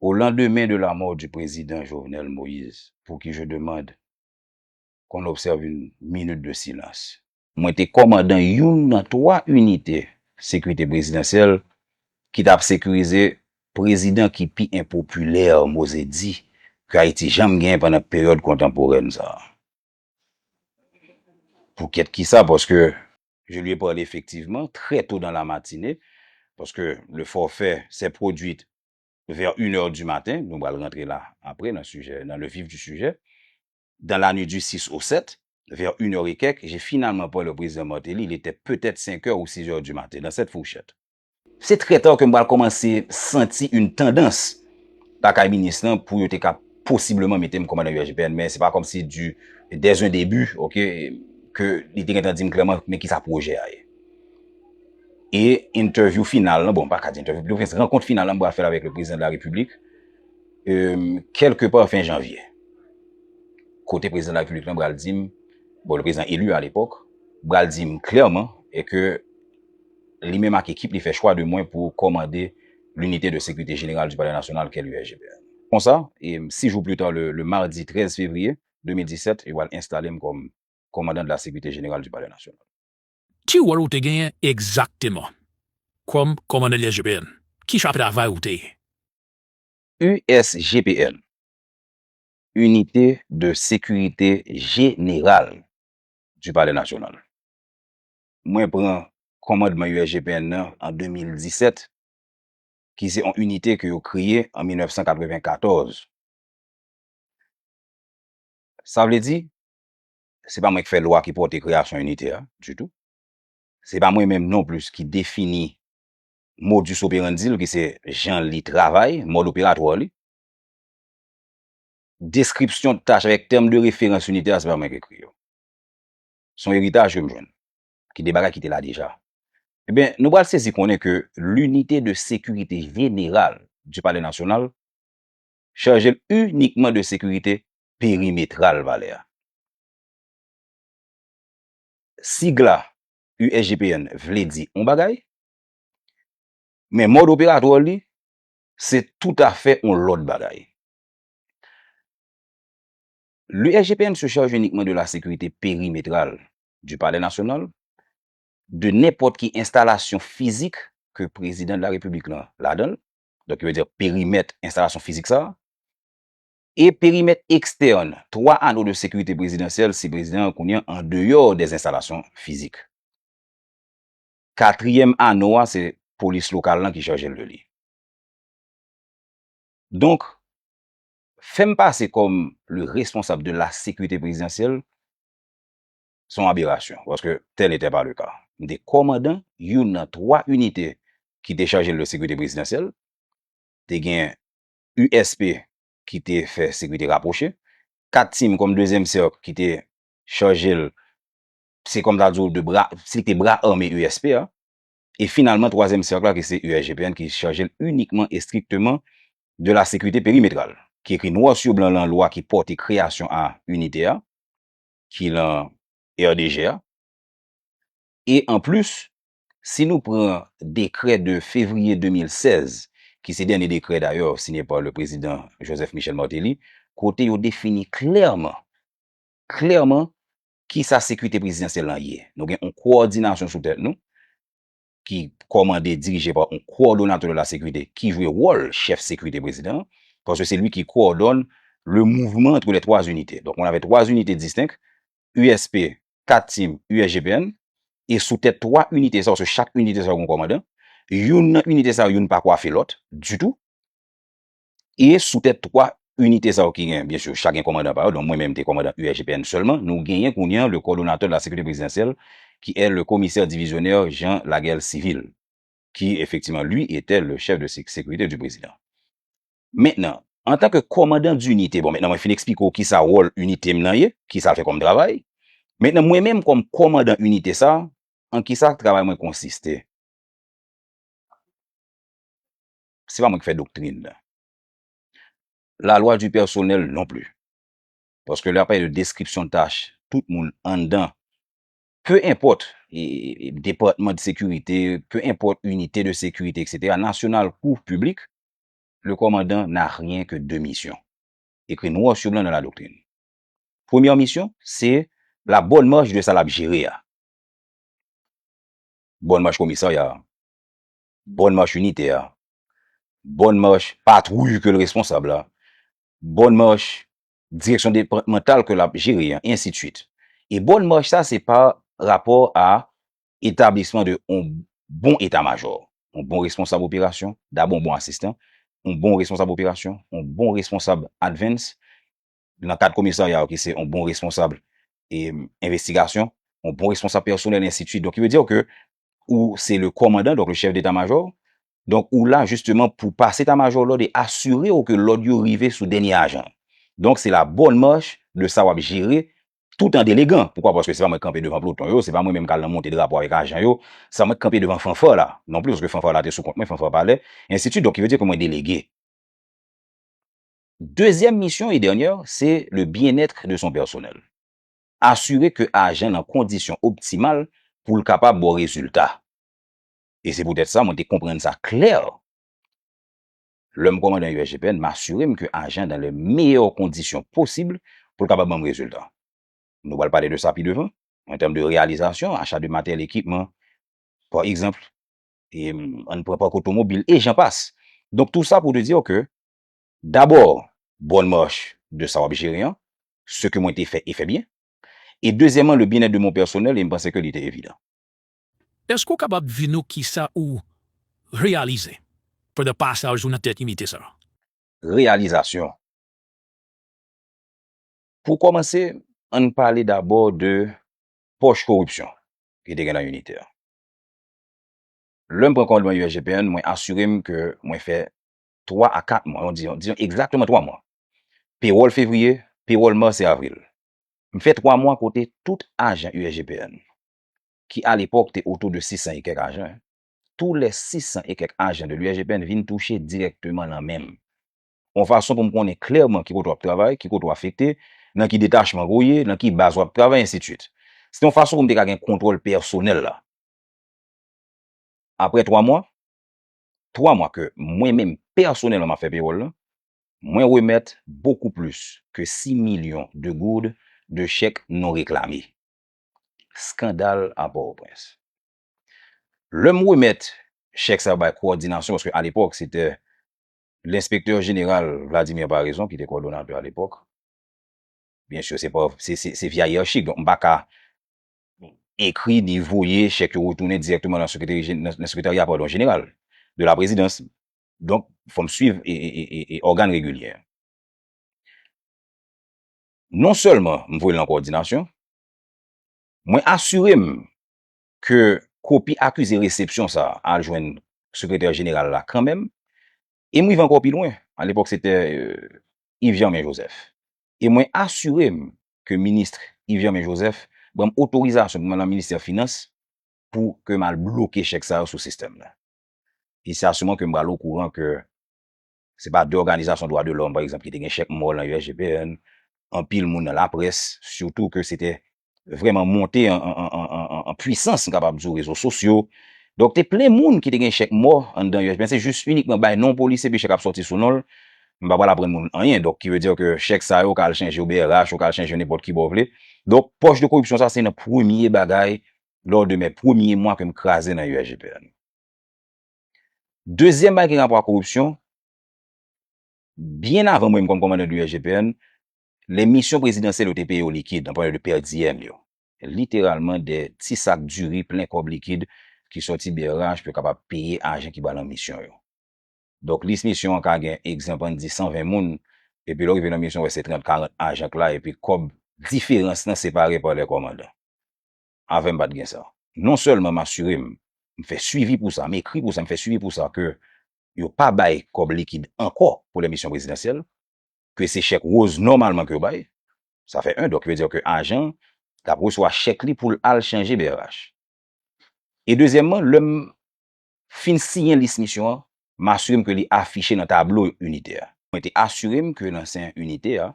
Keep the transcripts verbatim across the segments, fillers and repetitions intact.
Au lendemain de la mort du président Jovenel Moïse, pour qui je demande qu'on observe une minute de silence. Mwen te kòmandan youn nan twa inite sekirite prezidansyèl ki t ap sekirize prezidan ki pi enpopilè, m oze di, ke Ayiti janm genyen pandan peryòd kontanporèn sa a. Pou kèt ki sa, paske je lui ai parlé effectivement très tôt dans la matinée, parce que le forfait s'est produit vers une heure du matin, nou pral rantre la apre nan sijè, dans le vif du sujet. Dans la nuit du six au sept, vers une heure et quelques, j'ai finalement parlé au président Martelly, il était peut-être cinq heures ou six heures du matin, dans cette fourchette. Se trè ta ke m pral kòmanse santi yon tandans lakay minis lan pou yo te ka posibleman mete m kòmandan U S G P N, men se pa kòmsi du, dès un début, ok, ke li te gentan di m klèman men kisa pwojè a ye. E entèvyou final lan, bon, m pa ka di entèvyou, rankont final lan m pral fè l avèk le président de la République, euh, quelque part fin janvier. Kote prezidan de la Repiblik lan pral di m, bon, le président élu à l'époque, pral di m klèman e ke li menm ak ekip li fè chwa de mwen pou kòmande l'unité de sécurité générale du Palais National, qu'est l'U S G P N. Konsa, e, six jours plus tard, le, le mardi treize février deux mille dix-sept, yo pral enstale m kòm kòmandan de la sécurité générale du Palais National. Ki wòl ou te genyen egzakteman kòm kòmandan U S G P N? Ki jan travay ou te ye? U S G P N, Unité de Sécurité Générale du Palais National. Mwen pran kòmandman U S G P N nan an de mil disèt, ki se yon inite ke yo kreye an mil nèf san katrevenkatòz. Sa vle di, se pa mwen ki fè lwa ki pòte kreyasyon inite a, ditou. Se pa mwen menm non plis ki defini modus operandi l, ki se jan li travay, mòd operatwa li. Deskripsyon tach avèk tèm de referans inite a, se pa mwen ki ekri yo. Se yon eritaj ke m jwenn, ki de bagay ki te la deja. Ebyen, nou pral sezi konnen ke l'unité de sécurité générale du Palais National chaje l inikman de sekirite perimetral palè a. Sigla U S G P N vle di yon bagay, men mòd operatwa li, se toutafè yon lòt bagay. L'U S G P N se charge uniquement de la sécurité périmétrale du Palais National, de nenpòt ki enstalasyon fizik ke prezidan de la repiblik lan ladan l, donk, yo di perimèt enstalasyon fizik sa a, e perimèt ekstèn twa ano de sekirite prezidansyèl si prezidan an kounye an andeyò dè enstalasyon fizik. Katriyèm ano a, se polis lokal lan ki chaje l de li. Donk, fè m pase kòm le responsab de la sécurité présidentielle, se yon aberasyon, paske tel n'était pas le cas. M te kòmandan youn nan twa inite ki te chaje l de sekirite prezidansyèl. Te gen U S P ki te fè sekirite rapwoche, kat tim kòm dezyèm sèk ki te chaje l, se kòm ta di w de bra, se li te bra ame U S P a. E finalman, twazyèm sèk la, ki se U S G P N, ki chaje l inikman e strikteman de la sécurité périmétrale, ki ekri nwa sou blan lan lwa ki pòte kreyasyon a inite a, ki lan R D G a. E anplis, si nou pran dekrè de fevriye de mil sèz, ki se dènye dekrè dayè siyen pa le prezidan Joseph Michel Martelly, kote yo defini klèman, klèman, kisa sekirite prezidansyèl lan ye. Nou gen yon kowòdinasyon sou tèt nou, ki kòmande, dirije pa yon coordonnateur de la sécurité, ki jwe wòl chèf sekirite prezidan an, paske se li ki coordonne le mouvement entre les trois unités. Donc, on avait trois unités distinctes, U S P, kat tim, U S G P N, e sou tèt twa inite sa yo, chak inite sa yo gen yon kòmandan, youn nan inite sa yo, youn pa kwafe lòt, ditou. E sou tèt twa inite sa yo ki gen, byen si, chak gen kòmandan pa yo, donk mwen menm m te kòmandan U S G P N sèlman, nou genyen kounye an le coordonnateur de la sécurité présidentielle, qui est le commissaire divisionnaire Jean Laguel Civil, qui effectivement, lui, était le chef de sé-, sécurité du président. Mentnan, antanke kòmandan dinite, bon, mentnan mwen fin eksplike w kisa wòl inite m nan ye, kisa l fè kòm travay. Mentnan, mwen menm kòm kòmandan inite sa, an kisa travay mwen konsiste? Se pa mwen ki fè doktrin nan. La loi du personnel non plus. Paske lè y ap pale de description de tâche, tout moun anndan, peu importe, e, e, depatman de sekirite, peu importe unité de sécurité, et cetera, nasyonal kou piblik, le commandant n'a rien que deux missions. Écrit noir sur blanc dans la doctrine. Premyè misyon, se la bonne marche de sa l ap jere a. Bonne marche komisarya a. Bonne marche initè a. Bonne marche patwouy ke l responsab la. Bonne marche direksyon depatmantal ke l ap jere an, e ensidswit. E bonne marche sa, se pa rapò a etablisman de yon bon eta majò, yon bon responsab operasyon, dabò yon bon asistan, yon bon responsab operasyon, yon bon responsab advance, nan kad komisarya yo ki se yon bon responsab e envestigasyon, yon bon responsab pèsonèl, ensidswit. Donk, ki vle di ke ou se le kòmandan, donk le chèf deta majò. Donk, ou la jisteman pou pase eta majò lòd e asire w ke lòd yo rive sou dènye ajan. Donk, se la bonne marche de sa w ap jere tout an delegan. Poukwa? Paske se pa mwen k kanpe devan ploton yo, se pa mwen menm k al nan monte drapo avèk ajan yo, se pa mwen k kanpe devan fanfa la non plis, paske fanfa la te sou kont mwen, fanfa palè, ensidswit. Donk, ki vle di ke mwen delege. Dezyèm misyon e dènyè, se le bien-être de son personnel. Asire ke ajan nan kondisyon optimal pou l kapab ba w rezilta. E se poutèt sa, mwen te konprann sa klè. Lè m kòmandan U S G P N, m asire m ke ajan dan le meyè kondisyon posib pou l kapab ban m rezilta. Nou pral pale de sa pi devan, an tèm de reyalizasyon, acha de materyèl, ekipman, pa egzanp, e, ann pran pak otomobil, e jan pas. Donk, tou sa pou te di ke, dabò, bonne marche de sa w ap jere an, ce que mwen te fè e fè byen. E dezyèmman, le bien-être de mon personnel, e m panse ke li te evidan. Èske w kapab di nou kisa ou reyalize pandan pasaj ou nan tèt inite sa a? Reyalizasyon. Pou kòmanse, ann pale dabò de pòch koripsyon ki te gen nan inite a. Lè m pran kòdman U S G P N, mwen asire m ke mwen fè twa a kat mwa, on di, dizon egzakteman twa mwa. Pewòl fevriye, pewòl mas e avril. M fè twa mwa kote tout ajan U S G P N, ki alepòk te otou de sis san e kèk ajan, tou lè sis san e kèk ajan de l'U S G P N vin touche dirèkteman nan men m. Yon fason pou m konnen klèman ki kote w ap travay, ki kote w afekte, nan ki detachman ke w ye, nan ki baz w ap travay, ensidswit. Se te yon fason pou m te ka gen kontwòl pèsonèl la. Apre twa mwa, twa mwa ke mwen menm pèsonèlman m ap fè pewòl la, mwen remèt bokou plis ke sis milyon de goud de chèk non reklame. Skandal a Pòtoprens. Lè m remèt chèk sa yo bay kowòdinasyon, paske alepòk, se te lenspektè jeneral Vladimir Paraison ki te kowòdonatè alepòk. Byensi, se pa, se, se, se via yèyachik. Donk, m pa ka ekri ni voye chèk yo retounen dirèkteman nan sekreteri je-, nan, nan sekretarya, padon, jeneral de la prezidans. Donk, fò m swiv e, e, e, e, e ògàn regilye. Non sèlman m voye l nan kowòdinasyon, mwen asire m ke kopi akize resepsyon sa a al jwenn sekretè jeneral la kanmenm, e m rive ankò pi lwen. Alepòk, se te, euh, Yves Germain Joseph. E mwen asire m ke minis Yves Germain Joseph ban m otorizasyon pou m al nan ministè finans pou ke m al bloke chèk sa yo sou sistèm nan. E se a se moman ke m pral okouran ke se pa de òganizasyon dwa de lòm, pa egzanp, ki te gen chèk mò nan U S G P N, anpil moun nan laprès, sitou ke se te vrèman monte an, an, an, an, an, an pwisans, m kapab di w, rezo sosyo. Donk, te plen moun ki te gen chèk mò anndan U S G P N, se jis inikman bay non polis epi chèk ap sòti sou non l. M pa pral aprann moun anyen. Donk, ki vle di ke chèk sa yo ka al chanje yo B R H, yo ka al chanje yo nenpòt ki bò w vle. Donk, pòch de koripsyon sa, se nan premye bagay, lòdemè premye mwa ke m kraze nan U S G P N. Dezyèm bagay ki gen rapò ak koripsyon, byen avan mwen menm kòm kòmandan de U S G P N, lè misyon prezidansyèl yo te peye yo likid, an pale de per diem yo. Literalman, de ti sak diri plen kòb likid ki sòti B R H pou yo kapab peye ajan ki pral nan misyon yo. Donk, lis misyon an ka gen, egzanp, ann di san ven moun, epi lè w rive nan misyon, w wè se trant, karant ajan k la, epi kòb diferans lan separe pa lè kòmandan. Avè m pa t gen sa. Non sèlman m asire m, m fè swivi pou sa, m ekri pou sa, m fè swivi pou sa ke yo pa bay kòb likid ankò pou lè misyon prezidansyèl, ke se chèk woz nòmalman ke yo bay. Sa fè en, donk, ki vle di ke ajan t ap resevwa chèk li pou l al chanje B R H. E dezyèmman, lè m fin siyen lis misyon an, m asire m ke li afiche nan tablo initè a. Mwen te asire m ke nan sen initè a,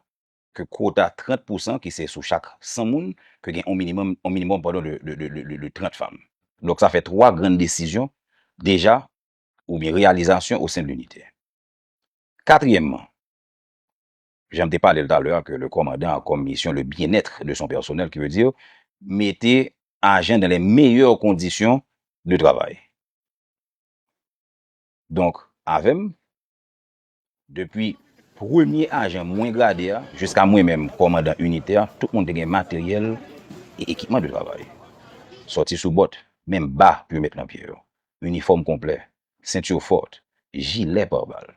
ke kwota trant pousan ki se sou chak san moun, ke gen yon minimòm, yon minimòm, padon, de, de, de, de, de, de trant fanm. Donk, sa fè twa grann desizyon deja, oubyen reyalizasyon o sen de linite. Katriyèmman, jan m te pale l talè a, ke le kòmandan a kòm misyon le bien-être de son personnel, ki vle di mete ajan dans les meilleures conditions de travail. Donk, avè m, depi premye ajan mwen grade a, jiska mwen menm kòmandan initè a, tout moun te gen materyèl e ekipman de travay. Sòti sou bòt, menm ba pou yo met nan pye yo, inifòm konplè, senti fòt, jilè pare bal,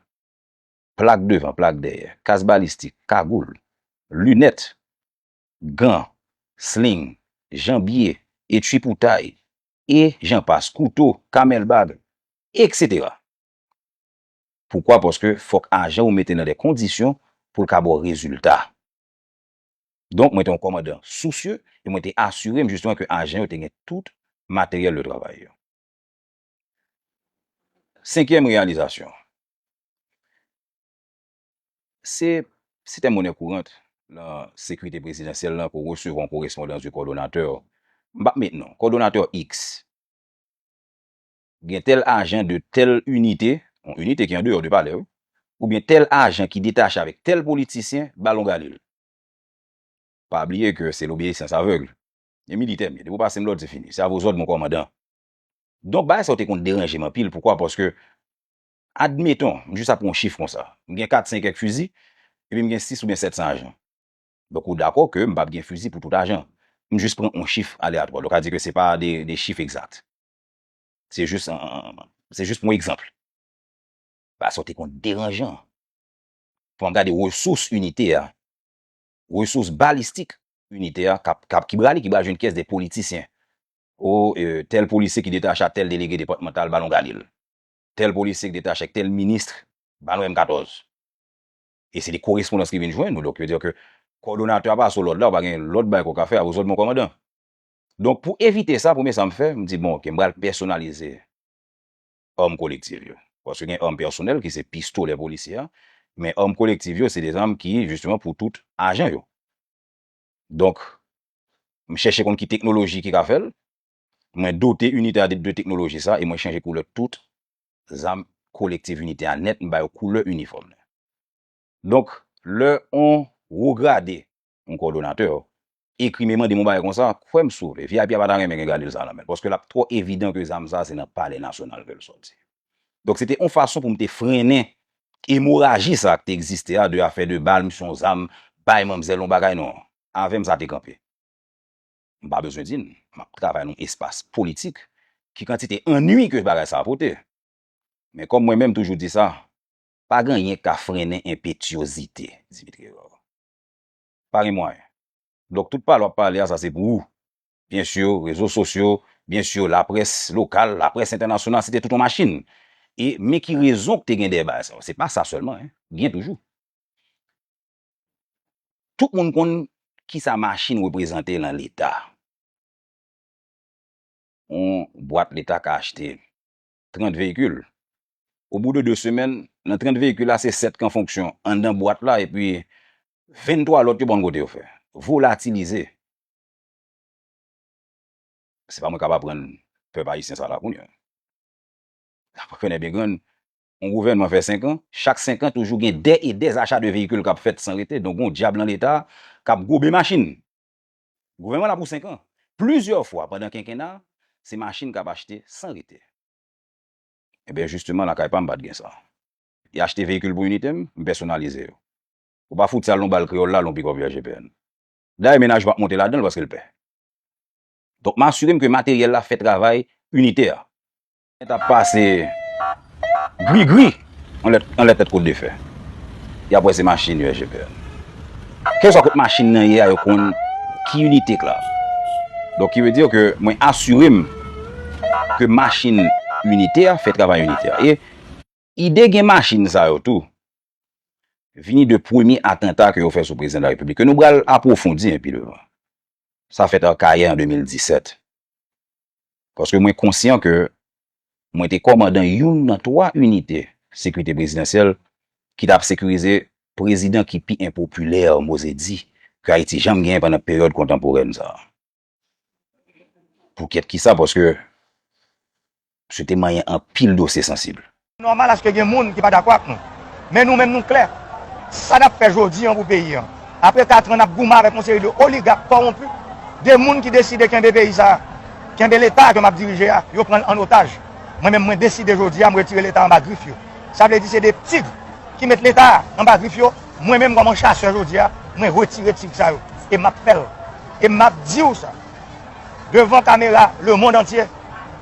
plak devan, plak dèyè, kas balistik, kagoul, linèt, gan, sling, janbye, etui pou tay, e jan pas, kouto, camel bag, et cetera. Poukwa? Paske fòk ajan ou mete nan de kondisyon pou l ka ba w rezilta. Donk, mwen te yon kòmandan sousye e mwen te asire m jisteman ke ajan yo te gen tout materyèl de travay yo. Senkyèm reyalizasyon, se, se tè monnen kourant nan sekirite prezidansyèl lan ke w resevwa yon korespondans de kòdonatè. M p ap met non. Kòdonatè X gen tèl ajan de tèl inite, yon inite ki andeyò de palè, wi, oubyen tèl ajan ki detache avèk tèl politisyen, ba l yon galil. Pa bliye ke se lobeyisans avèg. E militè m ye. Depi w pase m lòd, se fini. Se a vo zòd, mon kòmandan. Donk, bagay sa yo te konn deranje m anpil. Poukwa? Paske, admeton, m jis ap pran yon chif konsa. M gen kat, senk kèk fizi, epi m gen sis oubyen sèt san ajan. Donk, ou dakò ke m p ap gen fizi pou tout ajan. M jis pran yon chif aleyatwa. Donk, sa di ke se pa de, de chif egzak. Se jis, an, an, an, se jis yon egzanp. Bagay sa yo te konn deranjan. Fò m gade resous inite a, resous balistik inite a, k ap, k ap, ki prale, ki pral jwenn kès de politisyen. O, e, tèl polisye ki detache a tèl delege depatmantal, ba l yon galil. Tèl polisye ki detache ak tèl minis, ba l yon M katòz. E se de korespondans ki vin jwenn nou. Donk, yo di ke kòdonatè a pase w lòd la, ou pa gen lòt bagay ke w ka fè, a vo zòd, mon kòmandan. Donk, pou evite sa, premye sa m fè, m di, bon, oke, m pral pèsonalize arm kolektif yo. Paske gen arm pèsonèl ki se pistolè polisye a, men arm kolektif yo se de zam ki, jisteman, pou tout ajan yo. Donk, m chèche konn ki teknoloji ki ka fè l, mwen dote inite a de, de teknoloji sa, e mwen chanje koulè tout zam kolektif inite a nèt, m ba yo koulè inifòm nan. Donk, lè on wo grade, on kòdonatè, ekri m e mande m on bagay konsa, kwè m souple, V I P a pa ta renmen gen galil sa nan men l, paske l ap twò evidan ke zam sa se nan Palè Nasyonal ke l sòti. Donk, se te on fason pou m te frennen emoraji sa k te egziste a, de afè de bal, m se on zam, bay manmzèl on bagay, non. Avè m, sa te kanpe. M pa bezwen di n, m ap travay nan yon espas politik, ki kantite annwi ke bagay sa a pote. Men kòm mwen menm toujou di sa, pa gen anyen k ka frennen enpetyozite, Dimitri Herard. Pa gen mwayen. Donk, tout pale w ap pale a, sa se pou ou. Byen si, rezo sosyo, byen si, laprès lokal, laprès entènasyonal, se te tout yon machin. E men ki rezon k te gen dèyè bagay sa yo. Se pa sa sèlman, en. Gen toujou. Tout moun konn kisa machin reprezante nan Leta. On bwat Leta ka achte trant veyikil. Obou de de semèn, nan trant veyikil la, se sèt k an fonksyon anndan bwat la, epi venntwa lòt yo pa konn kote yo fè. Volatilize. Se pa mwen k ap aprann pèp ayisyen sa la kounye a. Apre Fènè Byen Grann, yon gouvènman fè senk an, chak senk an, toujou gen dè e dè acha de veyikil k ap fèt san rete. Donk, gon dyab nan Leta k ap gobe machin. Gouvènman la pou senk an. Plizyè fwa pandan kenkena, se machin k ap achte san rete. Ebyen, jisteman, lakay pa m pa t gen sa. Y achte veyikil pou inite m, m pèsonalize yo. Ou pa fouti al nan bal kreyòl la, nan pikòp U S G P N. Dayè, mennaj pa ap monte ladan l paske l pè. Donk, m asire m ke materyèl la fè travay initè a. Nèt ap pase grigri anlè, anlè tèt Kot de Fè. Y ap wè se machin U S G P N. Kèlswa kot machin nan ye a, yo konn ki inite k la. Donk, ki vle di ke mwen asire m ke machin initè a fè travay initè a. E ide gen machin sa yo tou vini de premye atanta ke yo fè sou prezidan de la repiblik, ke nou pral apwofondi pi devan. Sa fèt Akayè an de mil disèt. Paske mwen konsyan ke mwen te kòmandan youn nan twa inite sekirite prezidansyèl ki t ap sekirize prezidan ki pi enpopilè, m oze di, ke Ayiti janm genyen pandan peryòd kontanporèn sa a. Poukèt kisa? Paske misye te manyen anpil dosye sansib. Nòmal aske gen moun ki pa dakò ak nou. Men nou menm nou klè. Sa n ap fè jodi an pou peyi an. Apre katran n ap goumen avèk yon seri de oligak kòwonpi, de moun ki deside kenbe peyi sa a, kenbe Leta ke m ap dirije a, yo pran l an otaj. Mwen menm mwen deside jodi a m retire Leta anba grif yo. Sa vle di se de tig ki met Leta anba grif yo. Mwen menm kòm yon chasè jodi a, mwen retire tig sa yo. E m ap fè l. E m ap di w sa. Devan kamera lemonn antye,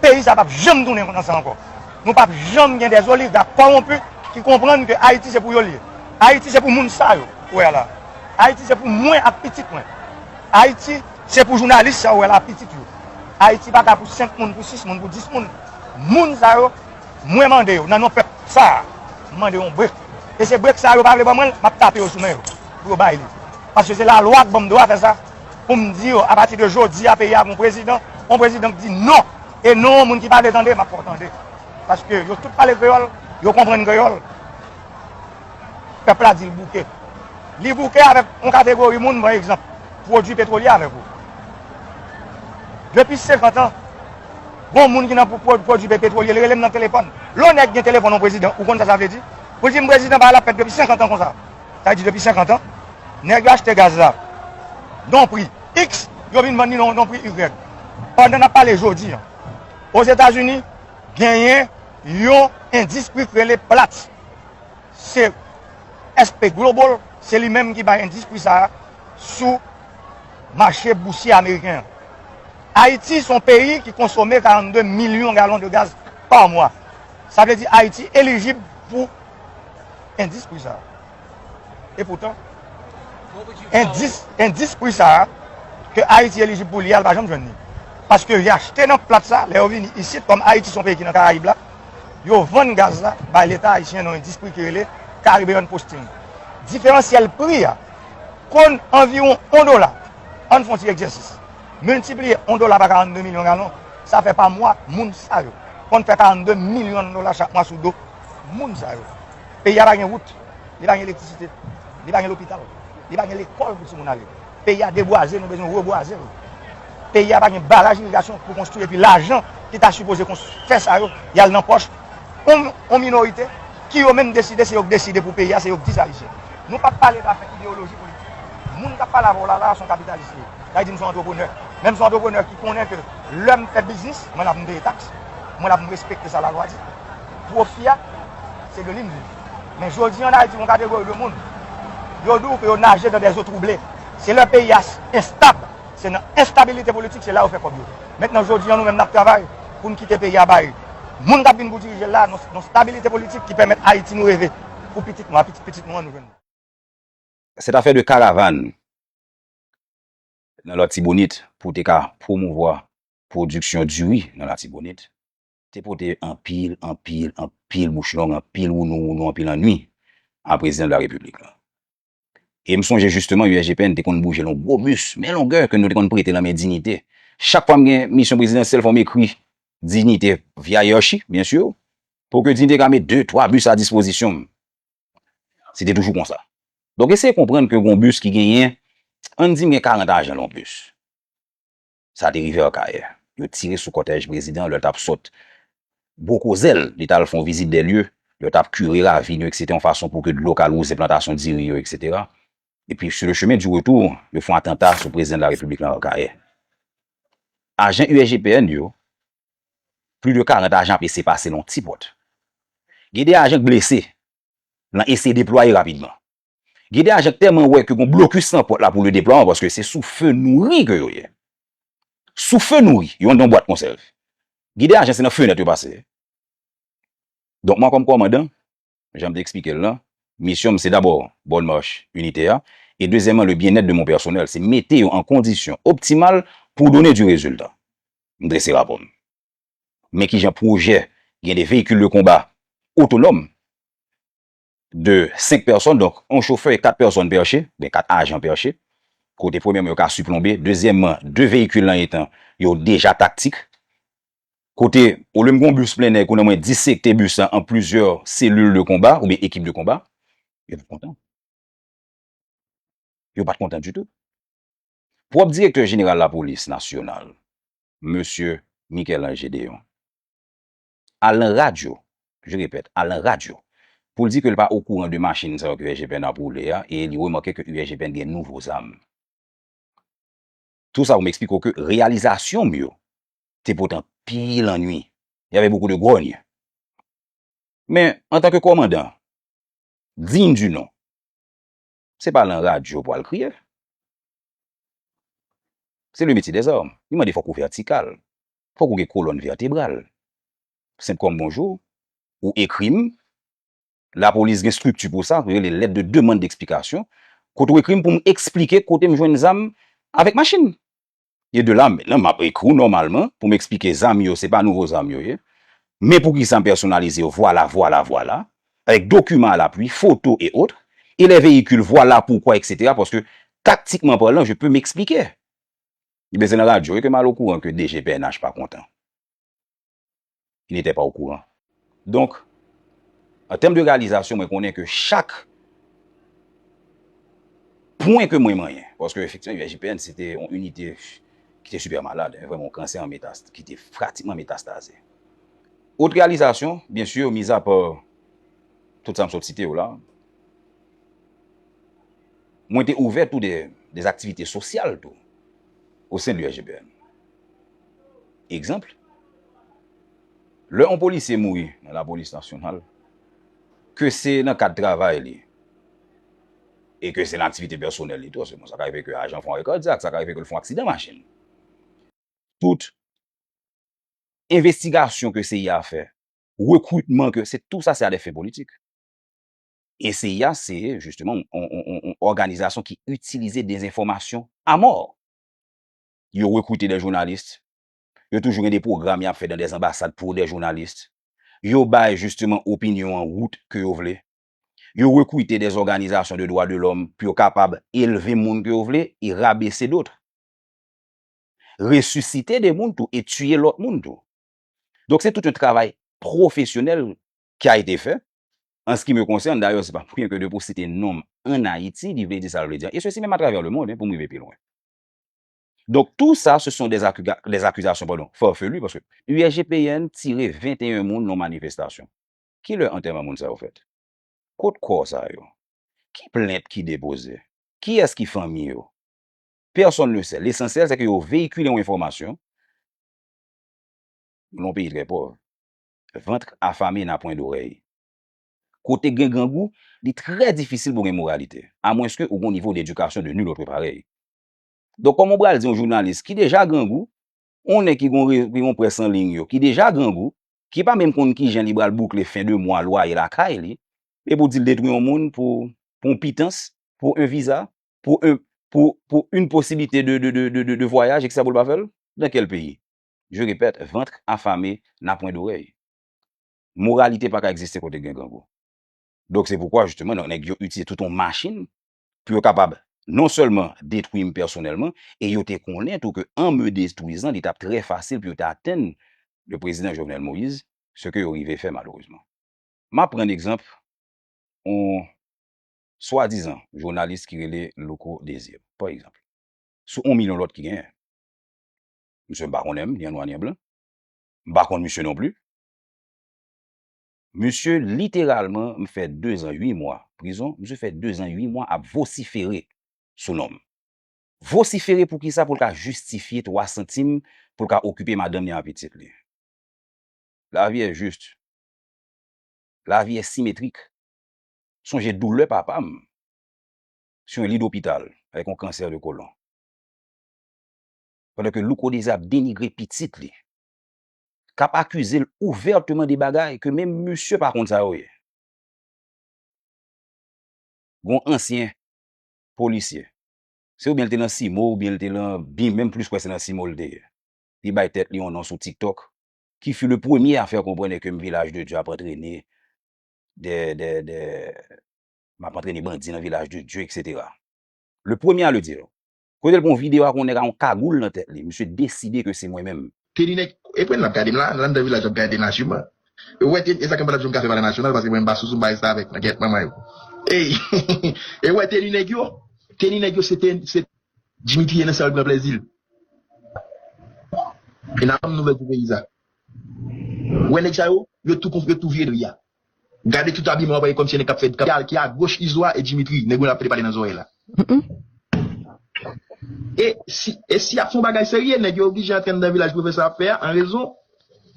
peyi sa p ap janm tounen kontan sa ankò. Nou p ap janm gen dè oligak kòwonpi ki konprann ke Ayiti se pou yo l ye. Ayiti se pou moun sa yo ou wè la. Ayiti se pou mwen ak pitit mwen. Ayiti se pou jounalis sa ou wè la ak pitit yo. Ayiti pa ka pou senk moun, pou sis moun, pou dis moun. Moun sa yo, mwen mande yo, nan non pèp sa a, m mande yo yon brek. E se brek sa a yo pa vle ban mwen l, m ap tape yo sou men yo pou yo bay li. Paske se lalwa k ban m dwa fè sa, pou m di yo, apati de jodi a, peyi a gon prezidan, yon prezidan k di non, e non yon moun ki pa vle tande, m ap fè w tande. Paske yo tout pale kreyòl, yo konprann kreyòl. Pèp la di l bouke. Li bouke avèk yon kategori moun, pa egzanp, pwodui petwolye avèk ou. Depi senkant an, gon moun ki nan pwo-, pwo-, pwodui pe-, petwolye, li rele m nan telefòn. Lè yon nèg gen telefòn yon prezidan, ou konn sa sa vle di? Pou l di m prezidan bagay la ap fèt depi senkant an konsa. Sa vle di depi senkant an, nèg yo achte gaz la nan yon pri X, yo vin vann li nan yon pri Y. Pandan n ap pale jodi a, Ozetazini, genyen yon endistri k rele Platts. Se S P Global, se li menm ki bay endistri sa a sou mache bousye ameriken an. Ayiti se yon peyi ki konsome karannde milyon galon de gaz pa mwa. Sa vle di Ayiti elijib pou endistri sa a. E poutan, endis, endistri sa a ke Ayiti elijib pou li a, l pa janm jwenn li. Paske y achte nan Platts sa, lè yo vini isit, kòm Ayiti se yon peyi ki nan Karayib la, yo vann gaz la bay Leta ayisyen nan yon endistri ki rele Caribbean Posting. Diferansyèl pri a konn anviwon yon dola. Ann fè yon ti egzèsis. Miltipliye yon dola pa karannde milyon galon, sa fè pa mwa, moun sa yo konn fè karannde milyon dola chak mwa sou do moun sa yo. Peyi a pa gen wout, li pa gen elektrisite, li pa gen lopital, li pa gen lekòl pou timoun ale. Peyi a debwaze, nou bezwen rebwaze l. Peyi a pa gen baraj irigasyon pou konstwi, epi lajan ki ta sipoze konst-, fè sa yo, y al nan pòch yon, yon minorite ki yo menm deside, se yo k deside pou peyi a, se yo k di sa Ayisyen. Nou p ap pale zafè ideyoloji politik. Moun k ap pale avè w la, la, se yon kapitalis li ye. Sa vle di m se yon antreprenè. Men m se yon antreprenè ki konnen ke lè m fè biznis, mwen la pou m peye taks, mwen la pou m respekte sa lalwa di. Pwofi a, se de li m viv. Men jodi an Ayiti, yon kategori de moun, yo di w ke yo naje dans des eaux troublées. Se lè peyi a s-, enstab, se nan enstabilite politik, se la yo fè kòb yo. Mentnan, jodi an, nou menm n ap travay pou n kite peyi a bay moun k ap vin pou dirije l la, nan, nan stabilite politik ki pèmèt Ayiti nou reve pou pitit nou, a pitit pitit nou an, nou jwenn. Cette affaire de caravane nan Latibonit pou te ka pwomouvwa pwodiksyon diri nan Latibonit te pote anpil, anpil, anpil bouch long, anpil wounou wounou, anpil annui a prezidan de la repiblik la. E m sonje jisteman U S G P N te konn bouje l yon gwo bis, men longè ke nou te konn prete nan men Dignité. Chak fwa m gen misyon prezidansyèl, fò m ekri Dignité via Hiérarchie, byen si, pou ke Dignité ka met de, twa bis a dispozisyon m. Se te toujou konsa. Donk, eseye konprann ke gon bis ki genyen, ann di m gen karant ajan nan yon bis. Sa te rive Akayè. Yo tire sou kòtèj prezidan lè l t ap sot Bwokozèl, li t al fè yon vizit dè lye, lè l t ap kire ravin yo, etsetera, yon fason pou ke dlo ka wouze plantasyon diri yo, etsetera. Epi, sur le chemin du retour, yo fè yon atanta sou prezidan de la repiblik lan Akayè. Ajan U S G P N yo, plis de karant ajan ap eseye pase nan yon ti pòt. Gen de ajan k blese nan eseye deplwaye rapidman. Gen de ajan k tèlman wè ke gon blokis nan pòt la pou le deplwaman, paske se sou fe nouri ke yo ye. Sou fe nouri, yo anndan yon bwat konsèv. Gen de ajan se nan fenèt yo pase. Donk, mwen kòm kòmandan, jan m te eksplike l lan, misyon m se dabò bonne marche unité a, e dezyèmman, le bien-être de mon personnel, se mete yo an kondisyon optimal pou donner du résultat. M drese rapò m. Men kijan pwojè, gen de véhicules de combat otonòm de senk pèsòn, donk, yon chofè e kat pèsòn pèche, oubyen kat ajan pèche, kote premyèman yo ka siplonbe, dezyèmman, de veyikil lan etan yo deja taktik, kote, olye m gen yon bis plennè, konnen mwen disekte bis lan an plizyè selil de konba oubyen ekip de konba, yo pa t kontan. Yo pa t kontan ditou. Pwòp direktè jeneral lapolis nasyonal, mesye Michel-Ange Gédéon, al nan radyo, je répète, al nan radyo pou l di ke l pa okouran de machin sa yo ke U S G P N ap woule a, e li remake ke U S G P N gen nouvo zam. Tou sa pou m eksplike w ke reyalizasyon m yo te pote anpil annwi. Il y avait beaucoup de grogne. Men, antanke kòmandan, digne du nom, se pa lan radyo pou al kriye. Se le métier des armes. Li mande fòk ou vètikal. Fòk ou gen kolòn vètebral. Senp kòm bonjou, ou ekri m, lapolis gen estrikti pou sa, yo rele lettre de demande d'explication, kote ou ekri m pou m eksplike kote m jwenn zam avèk machin. E de la, mentnan, m ap ekri w nòmalman pou m eksplike zam yo, se pa nouvo zam yo ye. Men poukisa m pèsonalize yo, vwala, vwala, vwala, avec document à l'appui, photo et autres, et les véhicules, voilà pourquoi, et cetera. Paske taktikman palan, je peux m'expliquer. Ebyen, se nan radyo wi ke m al okouran ke D G P N H pa kontan. Il n'était pas au courant. Donk, an tèm de reyalizasyon, mwen konnen ke chak pwen ke mwen manyen, paske efektivman, U S G P N, se te yon inite ki te sipè malad, vrèman yon kansè an metas-, ki te pratikman metastaze. Ot reyalizasyon, byen si, mizapa tout sa m sot site yo la, mwen te ouvè tou de, de aktivite sosyal tou, o sen de U S G P N. Egzanp, lè yon polisye mouri nan lapolis nasyonal, ke se nan kad travay li, e ke se nan aktivite pèsonèl li tou, paske bon, sa ka rive ke ajan fè yon rekadyak, sa ka rive ke l fè yon aksidan machin. Tout envestigasyon ke C I A fè, rekritman ke, se tou sa, se a des fins politiques. E C I A, se, jisteman, yon, yon, yon, yon òganizasyon ki itilize dezenfòmasyon a mò. Yo rekrite de jounalis. Yo toujou gen de pwogram y ap fè dans des ambassades pour des journalistes. Yo bay, jisteman, opinyon an wout ke yo vle. Yo rekrite de òganizasyon de dwa de lòm pou yo kapab elve moun ke yo vle e rabese dòt. Resisite de moun tou e tiye lòt moun tou. Donk, se tout yon travay pwofesyonèl ki a ete fè. An se ki me konsène, dayè, se pa pou ryen ke de pou site non m ann Ayiti, li vle di sa l vle di. E sesi menm atravè le mond, hein, pou m rive pi lwen. Donk, tou sa, se son des akuga-, des accusations, pardon, farfelues, paske U S G P N tire venteyen moun nan manifestasyon. Ki lè antèman moun sa yo fèt? Kot kò sa yo? Ki plent ki depoze? Kiyès ki fanmi yo? Personne ne sait. Lesansyèl, se ke yo veyikile yon enfòmasyon. Nou nan yon peyi trè pòv. Ventre affamé n'a point d'oreille. Kote gen grangou, li trè difisil pou gen moralite, amwenske ou gen yon nivo d'edikasyon de nul autre pareil. Donk, kòman w pral di yon jounalis ki deja grangou, yon nèg ki gen, ki gen près an liy yo, ki deja grangou, ki pa menm konn kijan li pral boukle fen de mwa lwaye lakay li, epi w di l detwi yon moun pou, pou yon pitans, pou yon viza, pou yon, pou, pou yon posiblite de, de, de, de, de, de vwayaj, et cetera pou l pa fè l? Dans quel pays? Je répète, ventre affamé n'a point d'oreille. Moralite pa ka egziste kote gen grangou. Donk, se poukwa, jisteman, nèg yo itilize tout yon machin pou yo kapab non sèlman detwi m pèsonèlman, e yo te konnen tou ke an me detwizan, li t ap trè fasil pou yo te atenn le prezidan Jovenel Moïse, se ke yo rive fè malerezman. M ap pran egzanp yon swadizan jounalis ki rele Louko Désir, pa egzanp. Sou yon milyon lòt ki genyen. Misye m pa konnen m, ni an nwa ni an blan. M pa konn misye non pli. Misye literalman, m fè dezan uit mwa prizon, misye fè dezan uit mwa ap vosifere sou non m. Vosifere pou kisa? Pou l ka jistifye twa santim, pou l ka okipe madanm li ak pitit li. La vie est juste. La vie est symétrique. Sonje doulè papa m sou yon li dopital avèk yon kansè de kolon. Pandan ke Louko Désir ap denigre pitit li, k ap akize l ouvèteman de bagay ke menm misye pa konn sa yo ye. Gon ansyen polisye. Se oubyen l te nan Simo, oubyen l te nan, byen, menm plis kwè se nan Simo l te ye. Li bay tèt li yon non sou TikTok, qui fut le premier à faire comprendre que Village de Dieu ap antrene de, de, de, m ap antrene bandi nan Village de Dieu, et cetera. Le premier à le dire. Kote l pran yon videyo ak yon nèg ak yon kagoul nan tèt li. Misye deside ke se mwen menm. Teni nèg, e pwen l ap gade m la, nan anndan vilaj ap gade m la siman. E wè teni, e sa k anba l ap jwenn kafe Palè Nasyonal, paske mwen m pa sou sou bay sa avèk nan gèt manman yo. Ey, e wè teni nèg yo, teni nèg yo se te, se Dimitri ye nan sal pran plèzi l. E n ap ban m nouvèl sou peyi sa. Wè nèg sa yo, yo tou konf-, yo tou vye de ya. Gade tout abiman w ap wè kòmsi e nèg k ap fè, k ap, ki a goch Izo a e Dimitri, nèg yo ap pale pale nan zòrèy la. E si, e si y ap fè yon bagay serye, nèg yo oblije antre anndan vilaj pwofesè ap fè a, an rezon.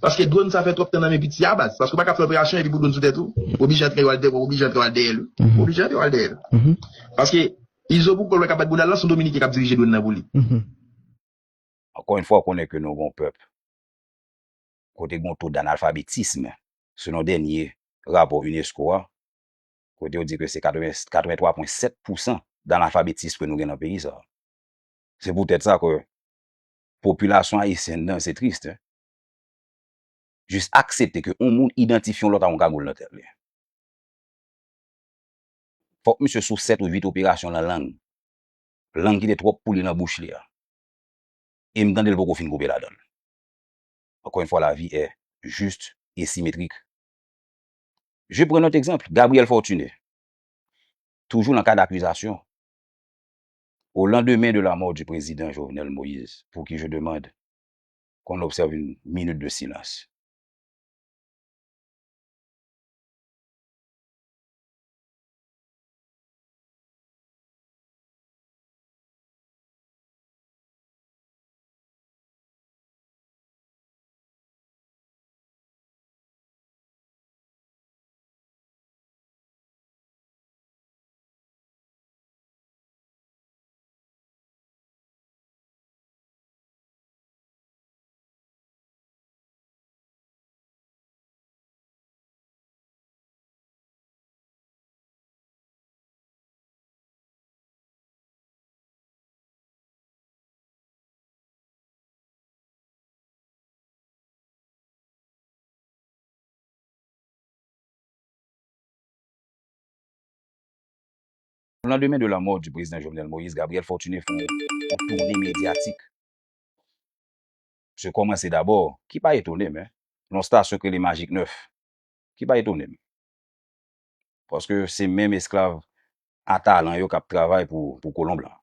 Paske dwòn sa fè twòp tan nan men piti a baz. Paske w pa ka fè operasyon epi pou dwòn sou tèt ou. Oblije antre yo al dèyè, oblije antre yo al dèyè l. Oblije antre yo al dèyè l. Paske Izo pou kòl wè k ap bat bounda l lan, se yon Dominiken k ap dirije dwòn nan pou li. Ankò yon fwa, w konnen ke nou gen yon pèp kote gen yon to d'analfabetism, selon dènye rapò unesco a, kote yo di ke se katreven, katreven twa pwen sèt pousan d'analfabetism ke nou gen nan peyi sa. Se poutèt sa ke popilasyon ayisyèn nan, se tris, hein. Jis aksepte ke yon moun idantifye yon lòt ak yon kagoul nan tèt li. Fòk misye sou sèt ou uit operasyon nan lang. Lang ki te twòp pou li nan bouch li a. E m tande l poko fin koupe ladan l. Encore une fois, la vie est juste et symétrique. Je prends notre exemple, Gabriel Fortuné. Toujours dans le cas d'accusation. Au lendemain de la mort du président Jovenel Moïse, pour qui je demande qu'on observe une minute de silence. Au lendemain de la mort du président Jovenel Moïse, Gabriel Fortuné fè yon toune medyatik. Misye kòmanse dabò, ki pa etone m, hein, nan yon stasyon ki rele Magic nèf, ki pa etone m. Paske se menm esklav a talan yo k ap travay pou, pou kolon blan.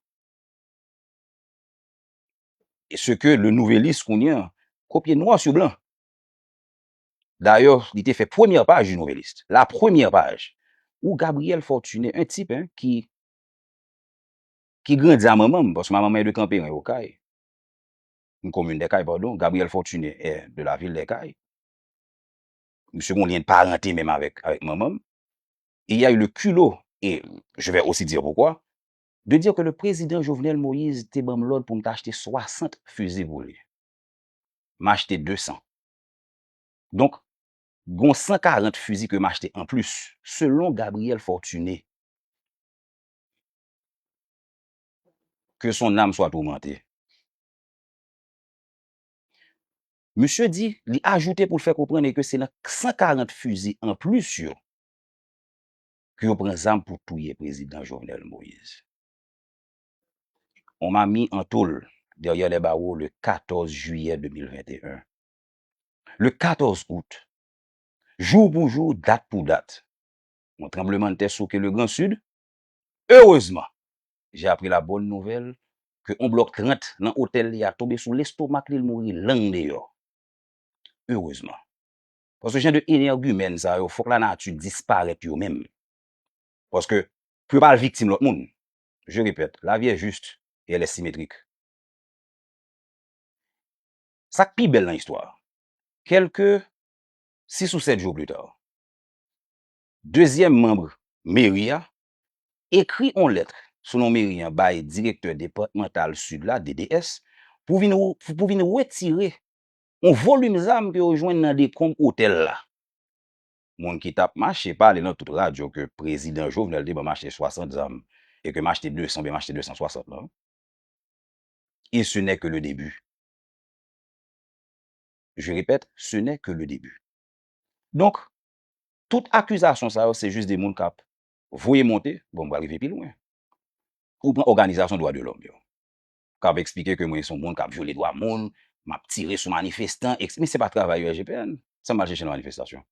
E ce que le Nouvelliste kounye a kopye noir sur blanc. Dayè, li te fè premyè paj du Nouvelliste. La première page. Ou Gabriel Fortuné, un type, hein, ki, ki grandi a manman m, paske manman mwen de Kanperen, Okay. Une commune des Cayes, pardon. Gabriel Fortuné est de la ville des Cayes. Misye gon lyen de paranté menm avèk, avèk manman m. Et il a eu le culot, et je vais aussi dire pourquoi, de dire que le président Jovenel Moïse te ban m lòd pou m ta achte swasant fizi pou li. M achte de san. Donk, gon san karant fizi ke m achte anplis, selon Gabriel Fortuné. Que son âme soit tourmentée. Misye di, li ajoute pou l fè konprann ke se nan san karant fizi anplis yo ke yo pran zam pou touye prezidan Jovenel Moïse. On m'a mis en tôle derrière les barreaux le quatorze juillet deux mille vingt et un. Le quatorze août, jour pour jour, date pour date, yon tranblemanntè souke le Grand Sud. Heureusement, j'ai appris la bonne nouvelle que yon blòk trant nan otèl li a tonbe sou lestomak li, l mouri lang deyò. Heureusement. Paske jan de enègimèn sa yo, fòk lanati disparèt yo menm. Paske pou yo pa al viktim lòt moun. Je répète, la vie est juste et elle est symétrique. Sa k pi bèl nan istwa a, kèlke sis ou sèt jou pli ta, dezyèm manm meri a ekri yon lèt sou non meri an bay direktè depatmantal Sid la, D D S, pou vin, pou vin retire yon volim zam ke yo jwenn nan dekonb otèl la. Moun ki t ap mache pale nan tout radyo ke prezidan Jovenel te ban m achte swasant zam e ke m achte de san oubyen m achte de san swasant lan. Et ce n'est que le début. Je répète, ce n'est que le début. Donk, tout akizasyon sa yo, se jis de moun k ap voye monte, bon, m pral rive pi lwen. Ou pran òganizasyon dwa de lòm yo, k ap eksplike ke mwen se yon moun k ap vyole dwa moun, m ap tire sou manifestan, eks-, men se pa travay U S G P N. Sa m al chèche nan manifestasyon?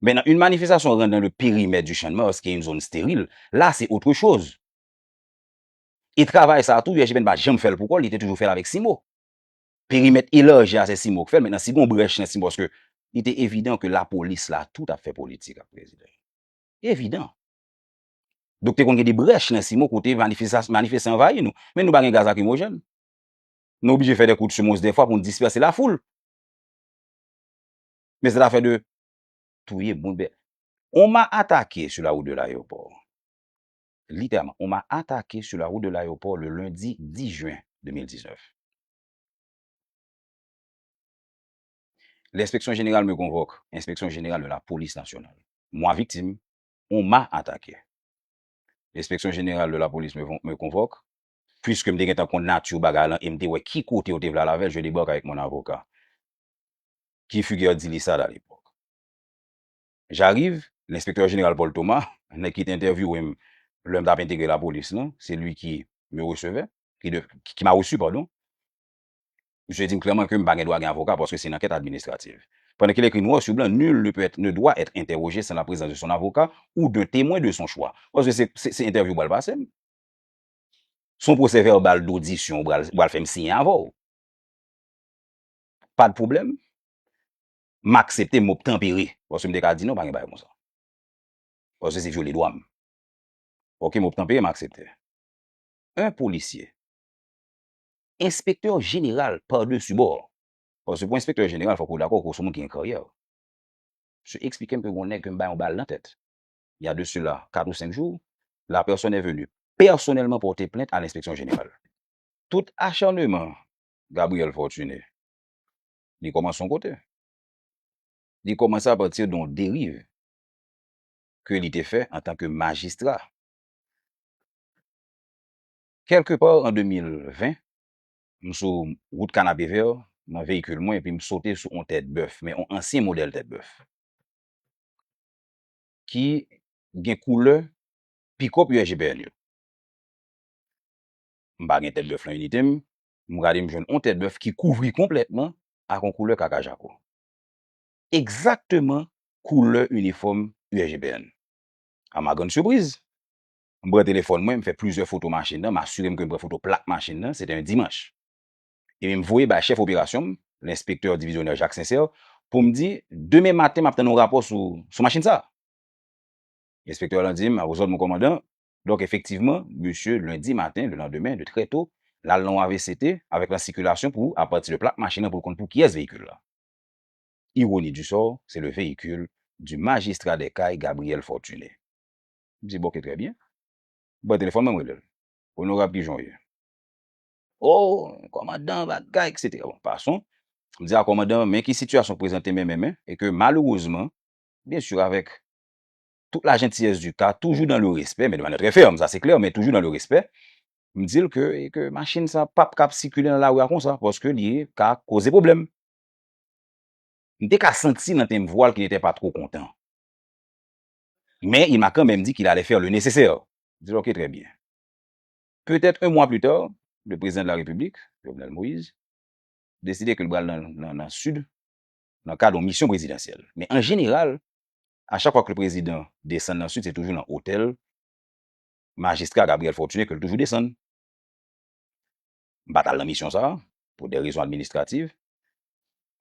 Maintenant, une manifestation rentre dans le périmètre du Champ de Mars, qui est une zone stérile. Là, c'est autre chose. E travay sa a tou, U S G P N pa janm fè l pou kò l, li te toujou fè l avèk CIMO. Perimèt elaji a, se CIMO k fè l. Mentnan, si gon brèch nan CIMO, paske li te evidan ke lapolis la tou t ap fè politik ak prezidan. Evidan. Donk, te konn gen de brèch nan Simo kote manifesta-, manifestan anvayi nou. Men nou pa gen gaz lakrimojèn. Nou oblije fè de kout semons dèfwa pou n dispèse lafoul. Men se afè de touye moun. On m'a attaqué sur la route de l'aéroport. Littéralement, on m'a attaqué sur la route de l'aéroport le lundi dix juin deux mille dix-neuf. L'inspection générale me convoque, inspection générale de la police nationale. Moi, victime, on m'a attaqué. L'inspection générale de la police me, me convoque, puisque m te gentan konn nati bagay lan e m te wè ki kote yo te vle al avè l, je débarque avec mon avocat. Qui figure à Dilissad à l'époque. J'arrive, l'inspecteur général Paul Thomas, nèg ki te entèvyouwe m lè m t ap entegre lapolis lan, c'est lui qui me recevait, qui, de, qui m'a reçu, pardon. Misye di m klèman ke m pa gen dwa gen avoka paske se yon ankèt administrativ. Pendant qu'il écrit noir sur blanc, nul ne peut être, ne doit être interrogé sans la présence de son avocat ou d'un témoin de son choix. Paske se, se, se entèvyou w pral pase m. Se yon pwosè vèbal dodisyon w pral, w pral fè m siyen avè w. Pa de pwoblèm. M aksepte, m obtanpere. Paske m te ka di non, pa gen bagay konsa. Paske se vyole dwa m. Ok, m obtanpere, m aksepte. Un policier, inspecteur général par-dessus bord. Paske pou enspektè jeneral, fòk ou dakò ke w se yon moun ki gen karyè. Misye eksplike m ke gen yon nèg ke m bay yon bal nan tèt. Il y a de cela quatre ou cinq jours, la personne est venue personnellement porter plainte à l'inspection générale. Tout acharnement Gabriel Fortuné, li kòmanse yon kote. Li kòmanse apati de yon deriv ke li te fè antanke majistra. Kèlkepa an de mil ven, m sou wout Kanapevè, nan veyikil mwen, epi m sote sou yon tèt bèf, men yon ansyen modèl tèt bèf, ki gen koulè pikòp U S G P N yo. M pa gen tèt bèf lan inite m, m gade m jwenn yon tèt bèf ki kouvri konplètman ak yon koulè kaka jako. Egzakteman koulè inifòm U S G P N. A ma grande surprise, m pran telefòn mwen, m fè plizyè foto machin nan, m asire m ke m pran foto plak machin nan, se te yon dimanch. Epi m voye bay chèf operasyon m, lenspektè divizyonè Jacques Sincère, pou m di, demen maten, m ap tann yon rapò sou, sou machin sa a. Enspektè lan di m, à vos ordres, mon commandant. Donk, efektivman, misye, lendi maten, le lendemain, de très tôt, l al nan yon A V C T avèk la sikilasyon pou, apati de plak machin nan, pou l konn pou kiyès veyikil la. Ironie du sort, c'est le véhicule du magistrat des Cayes, Gabriel Fortuné. M di, bon, ok, trè byen. M pran telefòn mwen, m rele l. Onorab, kijan w ye? O, kòmandan, bagay, et cetera. Bon, passons. M di a kòmandan, men ki sitiyasyon k prezante menm, menm, e ke malerezman, byen si, avèk toute la gentillesse du cas, toujours dans le respect, mais de manière très ferme, ça c'est clair, mais toujours dans le respect, m di l ke, e ke machin sa p ap kab sikile nan lari a konsa, paske li ka koze pwoblèm. M te ka santi nan tenb vwa l ke li te pa two kontan. Mais il m'a quand même dit qu'il allait faire le nécessaire. M di l, ok, trè byen. Peut-être un mois plus tard, le président de la République, Jovenel Moïse, deside ke l pral nan, nan, nan Sid, nan kad yon misyon prezidansyèl. Men an jeneral, a chak fwa ke le prezidan desann nan Sid, se toujou nan otèl majistra Gabriel Fortuné ke l toujou desann. M pa t al nan misyon sa a, pou de rezon administrativ.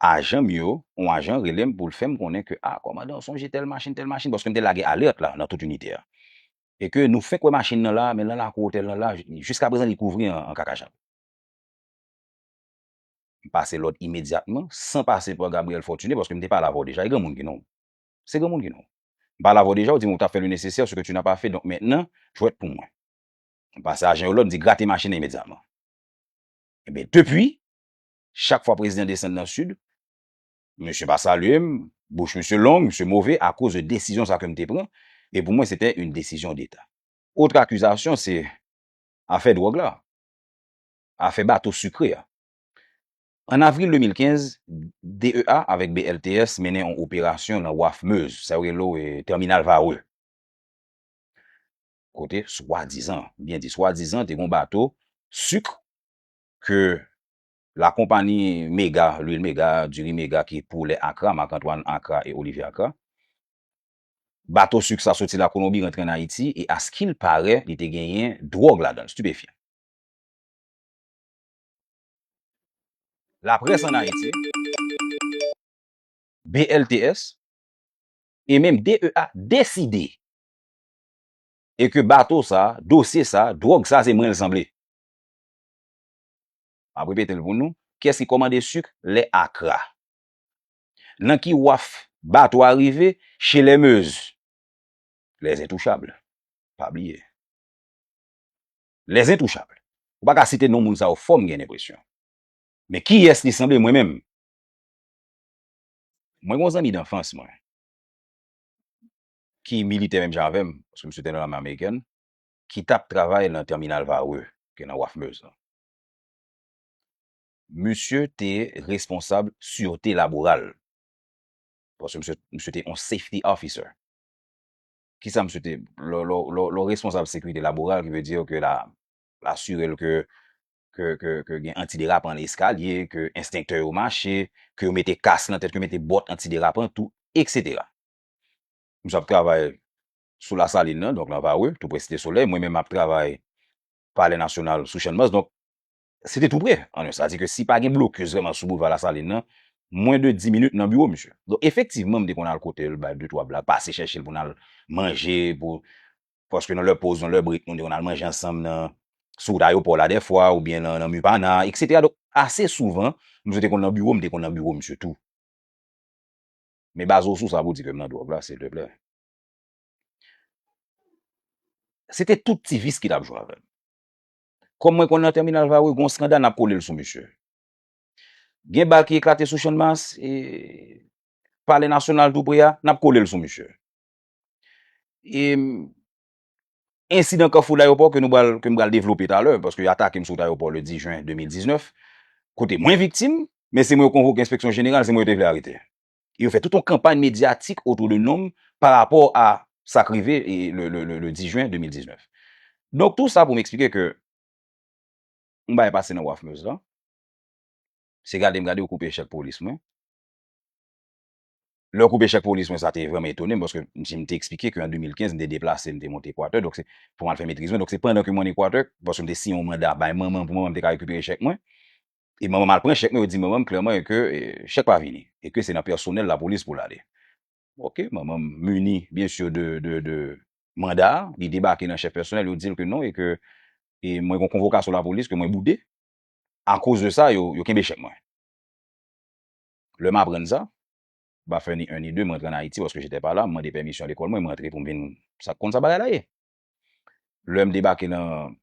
Ajan m yo, yon ajan rele m pou l fè m konnen ke, a, kòmandan, sonje tèl machin, tèl machin, paske m te lage alèt la nan tout inite a. E ke nou fenk wè machin nan la, men nan lakou otèl lan la, jiskaprezan li kouvri an, an kaka jako. M pase lòd imedyatman, san pase pa Gabriel Fortuné, paske m te pale avè w deja, e granmoun ki non. Se granmoun ki non. M pale avè w deja, ou di m ou t ap fè le nécessaire, ce que tu n'as pas fait, donk mentnan, jwèt pou mwen. M pase ajan yo lòd, m di grate machin nan imedyatman. Ebyen, depi, chak fwa prezidan desann nan Sid, misye pa salye m, bouch misye long, misye move akoz de desizyon sa ke m te pran, e pou mwen, se te yon desizyon deta. Autre accusation, se afè dwòg la, afè bato sikre a. An avril de mil kenz, D E A avèk B L T S mennen yon operasyon nan waf Meuse, sa yo rele, e, tèminal Varreux. Kote, swadizan, byen di, swadizan, te gen yon bato sik ke lakonpani Mega, Lwil Mega, Diri Mega, ki pou lè Accra, Marc Antoine Accra e Olivier Accra, bato sik sa soti Lakolonbi, rantre ann Ayiti, e askilpare, li te genyen dwòg ladan l, stipefyan. Laprès ann Ayiti, B L T S, e menm D E A deside e ke bato sa, dosye sa, dwòg sa, se mwen l sanble. M ap repete l pou nou, kiyès ki kòmande sik? Les Accra. Nan ki waf bato a rive? Chez les Meuse. Les Intouchables. Pa bliye. Les Intouchables. Ou pa ka site non moun sa yo fò, m gen enpresyon. Men kiyès li sanble? Mwen menm. Mwen gen yon zanmi danfans mwen ki militè menm jan avè m, paske misye te nan lame amerikèn, ki t ap travay nan tèminal Varreux, ki nan waf Meuse lan. Misye te responsab sirte laboral. Paske misye, misye te yon safety officer. Kisa misye te, lè, lè, lè, lè w responsab sekirite laboral, ki vle di ke la, l asire l ke, ke, ke, ke gen antiderapan nan eskalye, ke enstenktè yo mache, ke yo mete kas nan tèt, ke yo mete bòt antiderapan tou, etsetera. Misye ap travay sou Lasalin nan, donk nan Varreux, tou pre Site Solèy. Mwen menm m ap travay Palè Nasyonal sou Channmas. Donk, se te tou pre. An, sa di ke si pa gen blokis vrèman sou boulva Lasalin nan, mwen de dis minit nan biwo misye. Donk, efektivman, m te konn al kote l, bay de twa blag, pase chèche l pou n al manje, pou, paske nan lè poz, nan lè brek, nou te konn al manje ansanm nan, sou wout ayewopò la dèfwa, oubyen nan, nan Mupana, etsetera. Donk, ase souvan, misye te konn nan biwo m, m te konn nan biwo misye tou. Men baze w sou sa pou di ke m nan dwòg la, silteplè. Se te tout ti vis ki t ap jwe avè m. Kòm mwen konn nan tèminal Varreux, gen yon skandal, n ap kole l sou misye. Gen bal ki eklate sou Channmas, e, Palè Nasyonal tou pre a, n ap kole l sou misye. E, ensidan Kafou Dayopò ke nou pral, ke m pral devlope talè, paske yo atake m sou wout ayewopò le dis jen de mil diznèf, kote mwen viktim, men se mwen yo konvoke enspeksyon jeneral, se mwen yo te vle arete. E yo fè tout yon kanpay medyatik otou de non m pa rapò a sa k rive, e, le, le, le, le dis jen de mil diznèf. Donk, tou sa pou m eksplike ke m bay pase nan waf Meuse lan. Se gade m gade yo koupe chèk polis mwen. Lè yo koupe chèk polis mwen, sa te vrèman etone m, paske m, m te eksplike ke an de mil kenz, m te deplase, m te monte Ekwatè, donk se pou m al fè metriz mwen. Donk se pandan ke mwen ann Ekwatè, paske m te siyen yon manda bay manman m pou manman m te ka rekipere chèk mwen. E manman m al pran chèk mwen, yo di manman m klèman e ke, e, chèk pa vini. E ke se nan pèsonèl lapolis pou l ale. Ok, manman m mini, byen si, de, de, de manda a, li debake nan chèf pèsonèl, yo di l ke non, e ke, e mwen gen yon konvokasyon lapolis, ke mwen boude. Akoz de sa, yo, yo kenbe chèk mwen. Lè m aprann sa, m pa fè ni en ni de, m rantre ann Ayiti, paske j'étais pas là, m mande pèmisyon lekòl mwen, m rantre pou m vin, sa k konn sa bagay la ye. Lè m debake nan,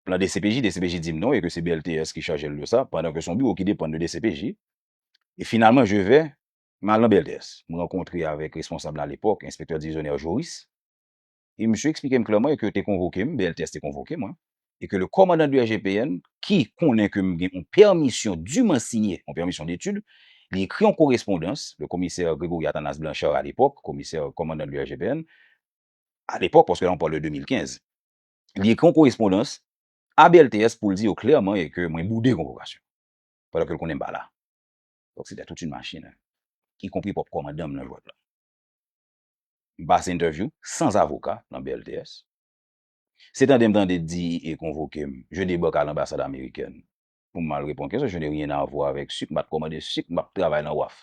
nan D C P J, D C P J di m non, e ke se B L T S ki chaje l de sa, pandan ke se yon biwo ki depann de D C P J. E finalman, je vais, m al nan B L T S. M rankontre avèk responsab la alepòk, enspektè divizyonè Joris. E misye eksplike m klèman e ke yo te konvoke m, B L T S te konvoke mwen, e ke le kòmandan de R G P N, ki konnen ke m gen yon pèmisyon diman sinye, yon pèmisyon detid, li ekri yon korespondans, le komisè Grégory Athanase Blanchard alepòk, komisè kòmandan de R G P N, alepòk, paske la on parle de de mil kenz, li ekri yon korespondans a B L T S pou l di yo klèman e ke mwen boude konvokasyon, pandan ke l konnen m pa la. Donk, c'était toute une machine, hein, y compris pwòp kòmandan m nan jwèt la. M pase entèvyou san avoka nan B L T S. Se tande m tande D E A konvoke m, je débarque à l'ambassade américaine, pou m al reponn kesyon, je n'ai rien à voir avec sik, m pa t kòmande sik, m ap travay nan waf.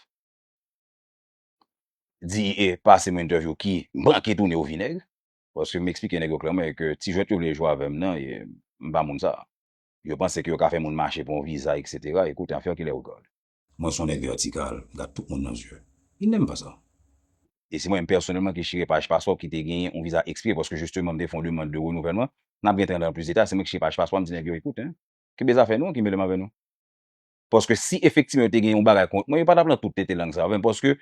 D E A pase m entèvyou ki manke tounen o vinèg, paske m eksplike nèg yo klèman e ke ti jwèt yo vle jwe avè m nan, e m pa moun sa. Yo panse ke yo ka fè moun mache pou yon viza, etsetera. Écoute, affaire qui les regarde. Mwen se yon nèg vètikal, m gad tout moun nan zye. Ils n'aiment pas ça. E se mwen menm pèsonèlman ki chire paj paspò ki te genyen yon viza ekspire, paske jisteman m te fè yon demann de renouvèlman. N ap gen trant an plis deta, se mwen ki chire paj paspò, m di nèg yo, écoute, hein, kenbe zafè nou, ki mele m avè nou. Paske si efektivman yo te gen yon bagay kont mwen, yo pa t ap lan tout tete lang sa avè m, paske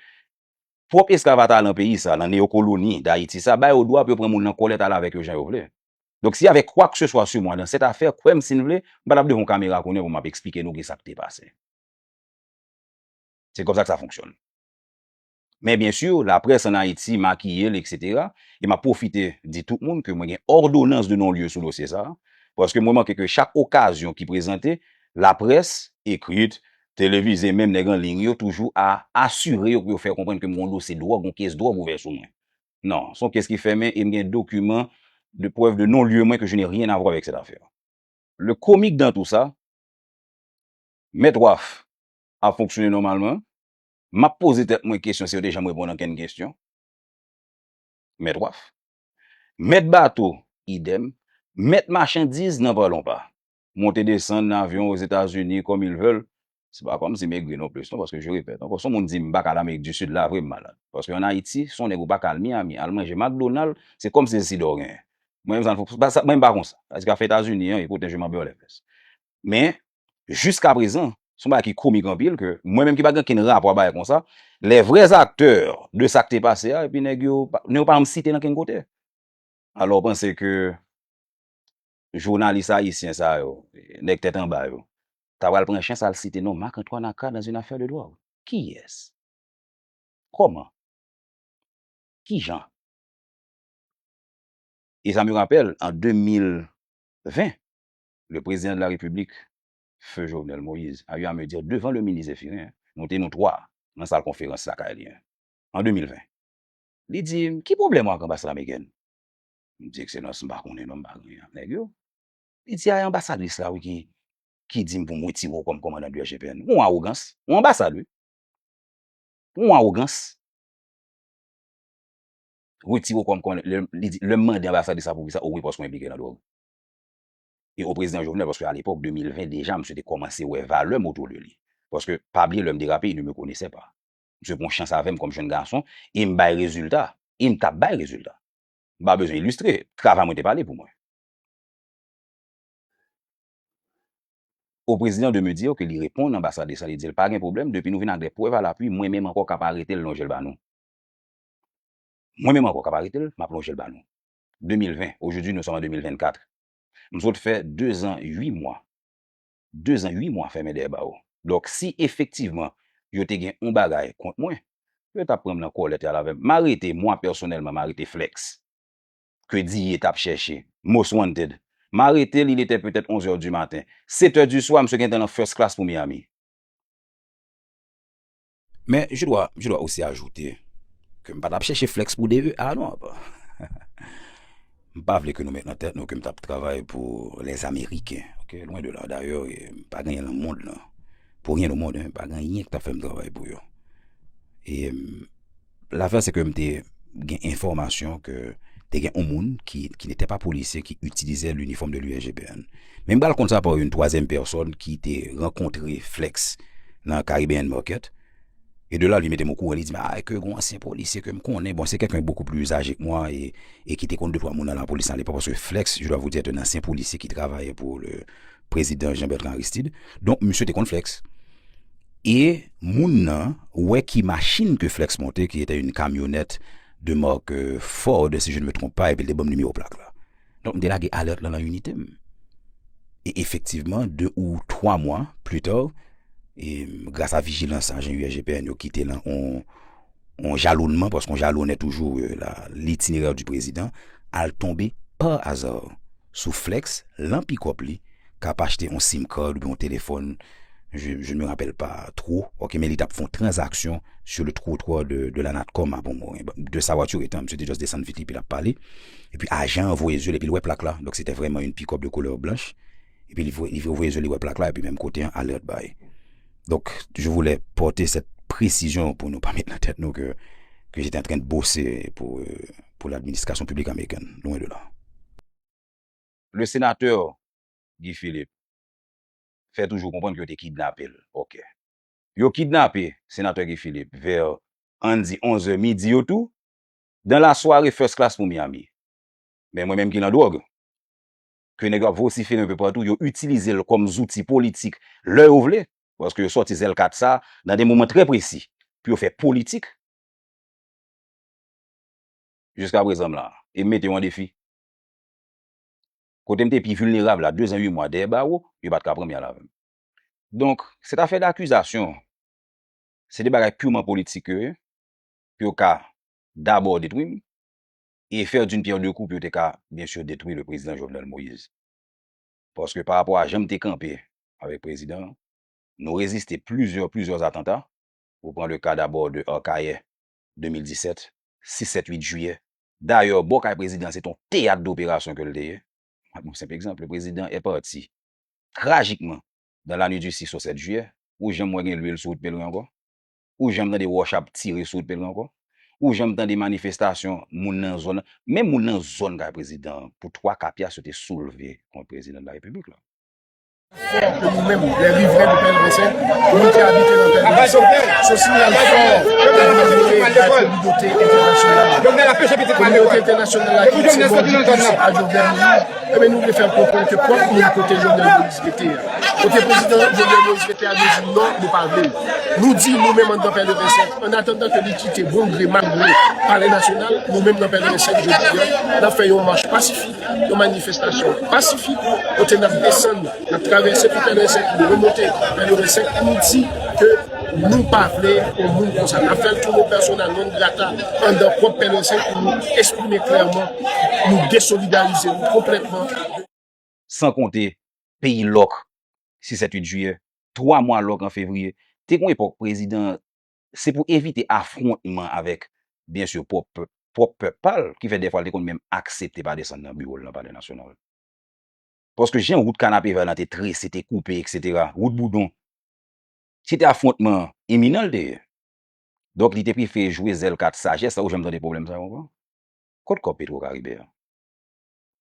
pwòp esklav a ta lan peyi sa, lan neyokoloni Dayiti sa, ba yo dwa pou yo pran moun nan kòlèt, ale avèk yo jan yo vle. Donk, si y avait quoi que ce soit sur moi dans cette affaire, kwè m si n vle, m pa t ap devan yon kamera kounye a pou m ap eksplike nou ki sa k te pase. Se konsa ke sa fonksyone. Men byen si, laprès ann Ayiti makiye l, etsetera. E m ap pwofite di tout moun ke mwen gen òdonans de non-lye sou dosye sa a, paske mwen manke ke chak okazyon ki prezante, laprès ekrit, televize, menm nèg an liy yo toujou a asire yo pou yo fè konprann ke m gen yon dosye dwòg, yon kès dwòg ouvè sou mwen. Non, se yon kès ki fèmen e m gen dokiman de prèv de non-lye mwen ke je n'ai rien à voir avec cette affaire. Le comique dans tout ça, Mèt Waf ap fonksyone nòmalman, M ap poze tèt mwen kesyon si yo te janm reponn ankenn kesyon. Mèt waf. Mèt bato, idèm. Mèt machandiz, n'en parlons pas. Monte desann nan avyon Ozetazini, comme ils veulent. Se pa kòmsi m egri non plis, non, paske je répète encore, si yon moun di m pa ka al Amerik di Sid, la vre m malad. Paske ann Ayiti, si yon nèg ou pa ka al Miami, al manje McDonald, se kòmsi se sida w genyen. Mwen menm, sa, sa, mwen m pa konsa. Sa ki ka fè Etazini an, e kote je m'en bats les fesses. Men, jiska prezan, se yon bagay ki komik anpil ke mwen menm ki pa gen kenn rapò a bagay konsa, les vrais acteurs de sa k te pase a, epi nèg yo, pa- nou pa janm site nan kenn kote. Alò, w panse ke jounalis ayisyen sa yo, nèg tèt anba yo, ta pral pran chans al site non Marc-Antoine Aka dans une affaire de drogue? Kiyès? Kòman? Kijan? Et ça me rappelle, en deux mille vingt, le président de la République, feu Jovenel Moïse, a eu à me dire devant le ministre Zéphirin, nou te nou twa nan sal konferans lakay li an, an de mil ven. Li di m, "Ki pwoblèm ou ak anbasad amerikèn?" M di, "Ekselans, m pa konnen non, m pa gen anyen ak nèg yo." Li di, "A, e anbasadris la, wi, ki, ki di m pou m retire w kòm kòmandan de U S G P N." Yon awogans, yon anbasad, wi. Yon awogans. Retire w kòm kòmandan, lè, li di, lè m mande anbasadris la poukisa, o wi, paske w enplike nan dwòg. E o prezidan Jovenel, paske alepòk, de mil ven deja, misye te kòmanse wè valè m otou de li. Paske, pa bliye, lè m derape, il ne me connaissait pas. Misye pran chans avè m kòm jèn gason, e m bay rezilta. E m t ap bay rezilta. M pa bezwen ilistre, travay mwen te pale pou mwen. Au président de me dire que li reponn anbasadris la, li di l pa gen pwoblèm, depi nou vin ak de prèv a lapui, mwen menm ankò k ap arete l, lonje l ba nou. Mwen menm ankò k ap arete l, m ap lonje l ba nou. De mil ven, aujourd'hui nous sommes en de mil vennkat. M sot fè de zan uit mwa. De zan uit mwa fèmen dèyè bawo. Donk, si efektivman yo te gen yon bagay kont mwen, yo t ap pran m nan kòlèt y al avè m. M arete, mwa pèsonèlman, m arete Flex. Ke Diye t ap chèche. Most Wanted. M arete l, il était peut-être onze heures du matin. Sèt è di swa, misye gentan nan first class pou Miami. Men, je dois, je dois aussi ajouter ke m pa t ap chèche Flex pou D E A non, apa. M pa vle ke nou met nan tèt nou ke m t ap travay pou les Américains, ok? Loin de là. Dayè, e, m pa gen anyen nan mond lan. Pour rien au monde, hein, pa gen anyen ki t ap fè m travay pou yo. E, m, lafè se ke m te gen enfòmasyon ke te gen yon moun ki, qui n'était pas policier, ki itilize l'uniforme de l'U S G P N. Men m pral konn sa par une troisième personne ki te rankontre Flex nan Caribbean Market. E de la, li mete m okouran, li di m, ah, ke gon ansyen polisye ke m konnen. Bon, c'est quelqu'un beaucoup plus âgé que moi et, et qui te konn de twa moun nan lapolis à l'époque, parce que Flex, je dois vous dire, est un ancien policier qui travaillait pour le président Jean-Bertrand Aristide. Donk, misye te konn Flex. E moun nan wè ki machin ke Flex monte, qui était une camionnette de marque, euh, Ford, si je ne me trompe pas, epi l te ban m nimewo plak la. Donk, m te lage alèt lan nan inite m. E efektivman, de ou twa mwa pli ta, e, gras a vijilans ajan U S G P N yo ki te lan on, on jalonnman, paske on jalonnè toujou, euh, la, litinerè di prezidan, al tonbe pa aza sou Flex, lan pikòp li, k ap achte on sim card oubyen on telefòn, je, je ne me rappelle pas trop, ok, men li t ap fè on tranzaksyon sur le trottoir de, de la Natcom à Pont Morin. Bon, de sa voiture étant, misye te just desann vit li, epi l ap pale. Epi ajan an voye zye l, epi l wè plak la. Donk, se te vrèman yon pikòp de koulè blanch. Epi li voye, li voye zye l, li wè plak la, epi menm kote an, alèt bay. Donc, je voulais porter cette précision pour nou pa met nan tèt nou ke, ke j'étais en train de bosser pour, euh, pour l'administration publique américaine. Loin de là. Le sénateur Guy Philippe fè toujou konprann ke yo te kidnape l. Ok. Yo kidnape senatè Guy Philippe vè, ann di, onz è midi yo tou, dans la soirée first class pou Miami. Men mwen menm ki nan dwòg, ke nèg yo ap vosifere un peu partout, yo itilize l kòm zouti politik lè yo vle, paske yo sòti zèl kat sa nan de moman trè presi pou yo fè politik. Jiska prezan m la, e m mete yo an defi. Kote m te pi vilnerab la, de zan uit mwa dèyè bawo, yo pa t ka pran m y al avè m. Donk, cette affaire d'accusation, se de bagay purement politik yo ye, pou yo ka dabò detwi m, e faire d'une pierre deux coups pou yo te ka, bien sûr, detwi le président Jovenel Moïse. Paske pa rapò a jan m te kanpe avèk prezidan an, nou reziste plizyè, plizyè atanta. Ou pran le ka dabò de Akayè de mil disèt, sis, sèt, uit jiyè. Dayè, bò kay prezidan se te yon teyat doperasyon ke l te ye. Mwen ba w yon senp egzanp, le président est parti tragiquement dans la nuit du six au sept juillet. Ou janm wè gen lwil sou wout Pelren ankò? Ou janm tande wòch ap tire sou wout Pelren ankò? Ou janm tande manifestasyon moun nan zòn nan? Menm moun nan zòn kay prezidan an, pou twa ka pyas yo te soulve kont prezidan de la repiblik la. Fò ke nou menm, lè rivren de Pèleren senk, moun ki abite nan Pèleren senk, se yon siyal fò ke nou voye bay kominote entènasyonal la. Kominote entènasyonal la ki di mòdi plis a Jovenel Moïse, ebyen nou vle fè l konprann ke pwòp moun kote Jovenel Moïse rete a, kote prezidan Jovenel Moïse rete a, nou di non, nou pa vle l. Nou di nou menm anndan Pèleren senk, an atandan ke li kite bon gre mal gre Palè Nasyonal, nou menm nan Pèleren senk jodi a, n ap fè yon mach pasifik, yon manifestasyon pasifik, kote n ap desann, n ap travèse tout Pèleren senk, nou remonte Pèleren senk pou nou di ke nou pa vle yon moun konsa. N ap fè l tounen pèsona non grata anndan pwòp Pèleren senk pou nou eksprime klèman, nou desolidarize nou konplètman. San konte peyi lòk, sis, sèt, uit jiyè, twa mwa lòk an fevriye. Te gen yon epòk prezidan, se pou evite afwontman avèk, byen si, pwòp pèp, pwòp pèp pa l, ki fè dèfwa l te konn menm aksepte pa desann nan biwo l nan Palè Nasyonal. Paske jan wout Kanapevè lan te trese, te koupe, eksetera, wout Boudon, se te afwontman iminan l te ye. Donk, li te prefere jwe zèl kat sajès la, ou janm tande pwoblèm sa yo ankò? Kot kòb Petro Karibe a?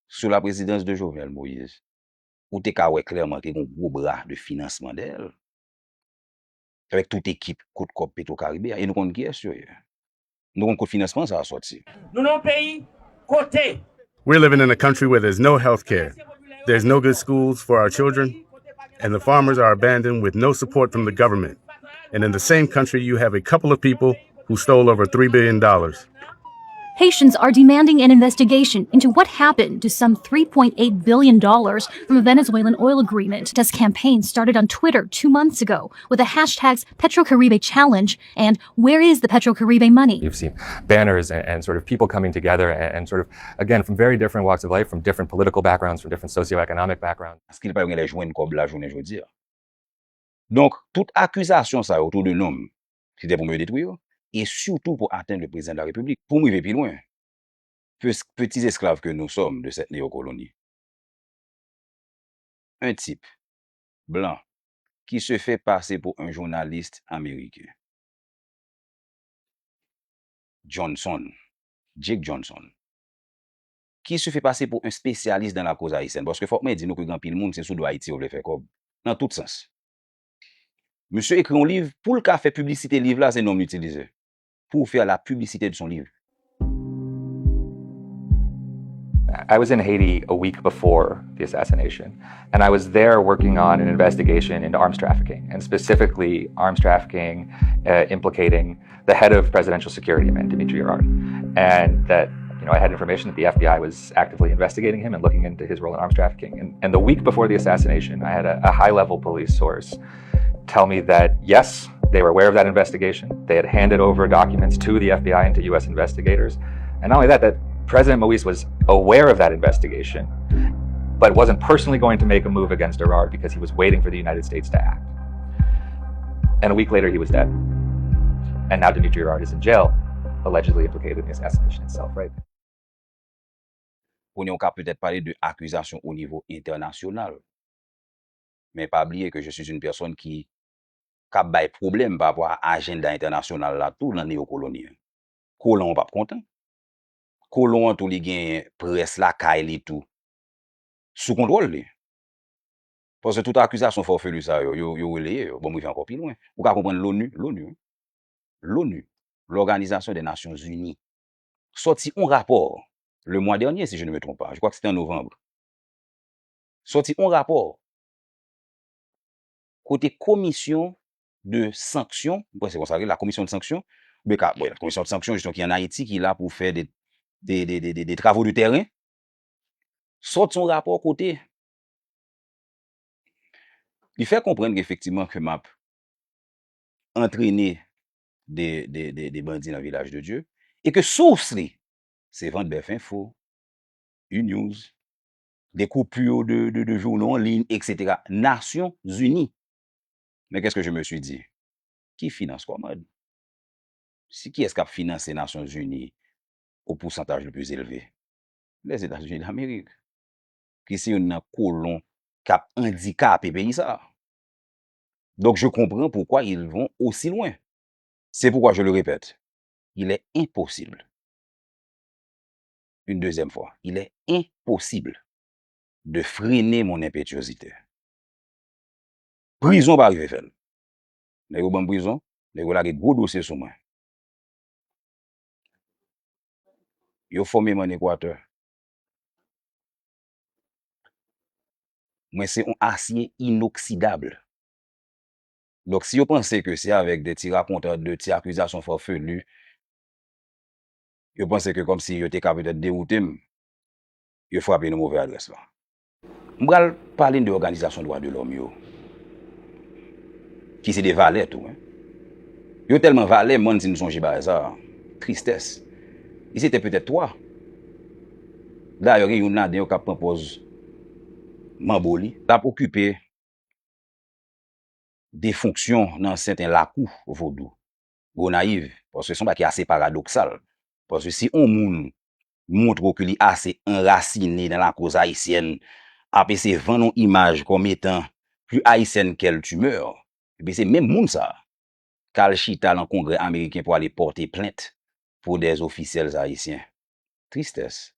Sou la prezidans de Jovenel Moïse, ou te ka wè klèman ke gen yon gwo bra de finansman dèyè l. Avèk tout ekip, kot kòb Petro Karibe a, e nou konn kiyès yo ye. Nou konn kot finansman sa a sòti. Nou nan yon peyi kote We're living in a country where there's no health care, there's no good schools for our children, and the farmers are abandoned with no support from the government. And in the same country, you have a couple of people who stole over three billion dollars. Haitians are demanding an investigation into what happened to some three point eight billion dollars from a Venezuelan oil agreement. This campaign started on Twitter two months ago with the hashtags PetroCaribe Challenge and Where is the PetroCaribe money? You've seen banners and, and sort of people coming together and, and sort of, again, from very different walks of life, from different political backgrounds, from different socioeconomic backgrounds. Paske li pa yo genlè jwenn kòb la jounen jodi a. Donk, tout akizasyon sa yo otou de non m, se te pou m yo detwi yo, e sitou pou atenn le prezidan de la repiblik. Pou m rive pi lwen, pe- petits esclaves que nous sommes de cette néokoloni, un type blanc qui se fait passer pour un journaliste américain, Johnson, Jake Johnson, qui se fait passer pour un spécialiste dans la cause haïtienne, paske fòk mwen di nou ke gen anpil moun se sou do Ayiti yo vle fè kòb, nan tout sans. Misye ekri yon liv, pou l ka fè piblisite liv la, se non m l itilize pou fè la piblisite de son liv. I was in Haiti a week before the assassination, and I was there working on an investigation into arms trafficking, and specifically arms trafficking uh, implicating the head of Presidential Security, a man Dimitri Herard, and that you know I had information that the F B I was actively investigating him and looking into his role in arms trafficking. And, and the week before the assassination, I had a, a high-level police source tell me that yes, they were aware of that investigation. They had handed over documents to the F B I and to U S investigators. And not only that, that President Moise was aware of that investigation, but wasn't personally going to make a move against Herard because he was waiting for the United States to act. And a week later, he was dead. And now Dimitri Herard is in jail, allegedly implicated in the assassination itself, right? Kounye a, ou ka petèt pale de akizasyon o nivo entènasyonal. Men pa bliye ke je suis une personne ki k ap bay pwoblèm pa rapò a ajanda entènasyonal la tou nan neyokoloni an. Kolon an p ap kontan. Kolon an tou li genyen près lakay li tou sou kontwòl li. Paske tout akizasyon fòfeli sa yo, yo, yo releye yo. Bon, m rive ankò pi lwen. Ou ka konprann l'ONU, l'ONU, wi. L'ONU, l'Organisation des Nations Unies, sòti yon rapò le mois dernier, si je ne me trompe pas, je crois que c'était en novembre. Sòti yon rapò kote komisyon de sanksyon, m panse konsa l rele, la commission de sanction, oubyen ka, bon, komisyon de sanksyon, jiston, ki ann Ayiti, ki la pou fè de, de, de, de, de, de travaux de terrain, sòti yon rapò kote li fè konprann ke efektivman ke m ap antrene de, de, de, de bandi nan Vilaj de Dye, e ke sous li, se vant bèf enfo, U-News, de koupi de, de, de jounal an liy, eksetera. Nasyonzini. Mais qu'est-ce que je me suis dit? Ki finans kòmand? Si kiyès k ap finanse Nasyonzini au pourcentage le plus élevé? Lèzetazini Damerik. Ki se youn nan kolon k ap andikape peyi sa a. Donc, je comprends pourquoi ils vont aussi loin. C'est pourquoi je le répète, il est impossible, une deuxième fois, il est impossible de freiner mon impétuosité. Prizon pa rive fè l. Nèg yo ban m prizon, nèg yo lage gwo dosye sou mwen. Yo fòme m ann Ekwatè. Mwen se yon asye inoksidab. Donk, si yo panse ke se avèk de ti rakonta, de ti akizasyon farfelu, yo panse ke kòmsi yo te ka petèt dewoute m, yo frape nan movè adrès la. M pral pale n de òganizasyon dwa de lòm yo, ki se de valè tou, en. Yo tèlman valè, m pa konn si n sonje bagay sa, tristès. Ils étaient peut-être trois. Dayè, gen youn ladan yo k ap pran pòz manbo li. L ap okipe de fonksyon nan sèten lakou vodou, Gonayiv, paske se yon bagay ki ase paradoksal. Paske si yon moun montre w ke li ase anrasine nan lakoz ayisyèn, ap eseye vann yon imaj kòm etan plus haïtienne qu'elle tu meurs, epi se menm moun sa a k al chita nan Kongrè ameriken pou ale pòte plent pour des officiels haïtiens. Tristès.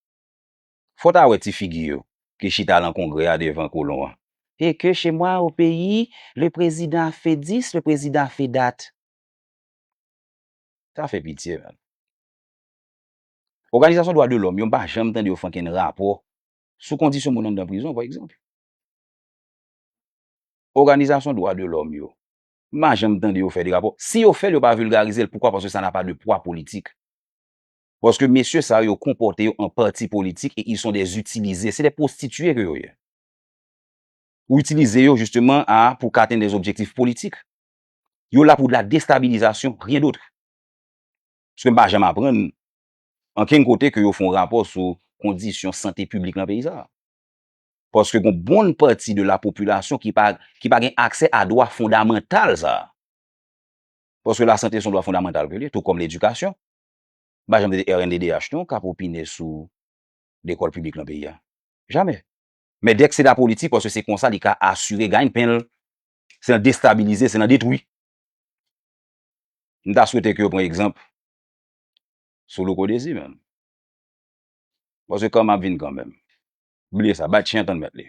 Fò w ta wè ti figi yo ki chita lan Kongrè a devan kolon an. Et que chez moi au pays, le président a fait dix, le président a fait date. Sa fè pitye, man. Òganizasyon dwa de lòm yo, m pa janm tande yo fè ankenn rapò sou kondisyon moun anndan prizon, pa egzanp. Òganizasyon dwa de lòm yo, m pa janm tande yo fè de rapò. Si yo fè l, yo pa vilgarize l. Poukwa? Paske sa n'a pas de poids politique. Paske mesye sa yo, yo konpòte yo an pati politik e ils sont des utilisés. Se de pwostitiye ke yo ye. Ou itilize yo, jisteman, a, pou ka atenn de objektif politik. Yo la pou de la destabilizasyon, rien d'autre. Paske m pa janm aprann ankenn kote ke yo fè yon rapò sou kondisyon sante piblik nan peyi sa a. Paske gon bon pati de la popilasyon ki pa, ki pa gen aksè a dwa fondamantal sa a. Paske lasante se yon dwa fondamantal ke li ye, tou kòm ledikasyon. M pa janm tande R N D D H non k ap opine sou lekòl piblik nan peyi a. Jamè. Men dèk se la politik, paske se konsa li ka asire gaynpen l, se nan destabilize, se nan detwi. M ta swete ke yo pran egzanp sou Louko Dezi, menm. Paske kanmenm ap vin kanmenm. Bliye sa, bay chen an tann mèt li.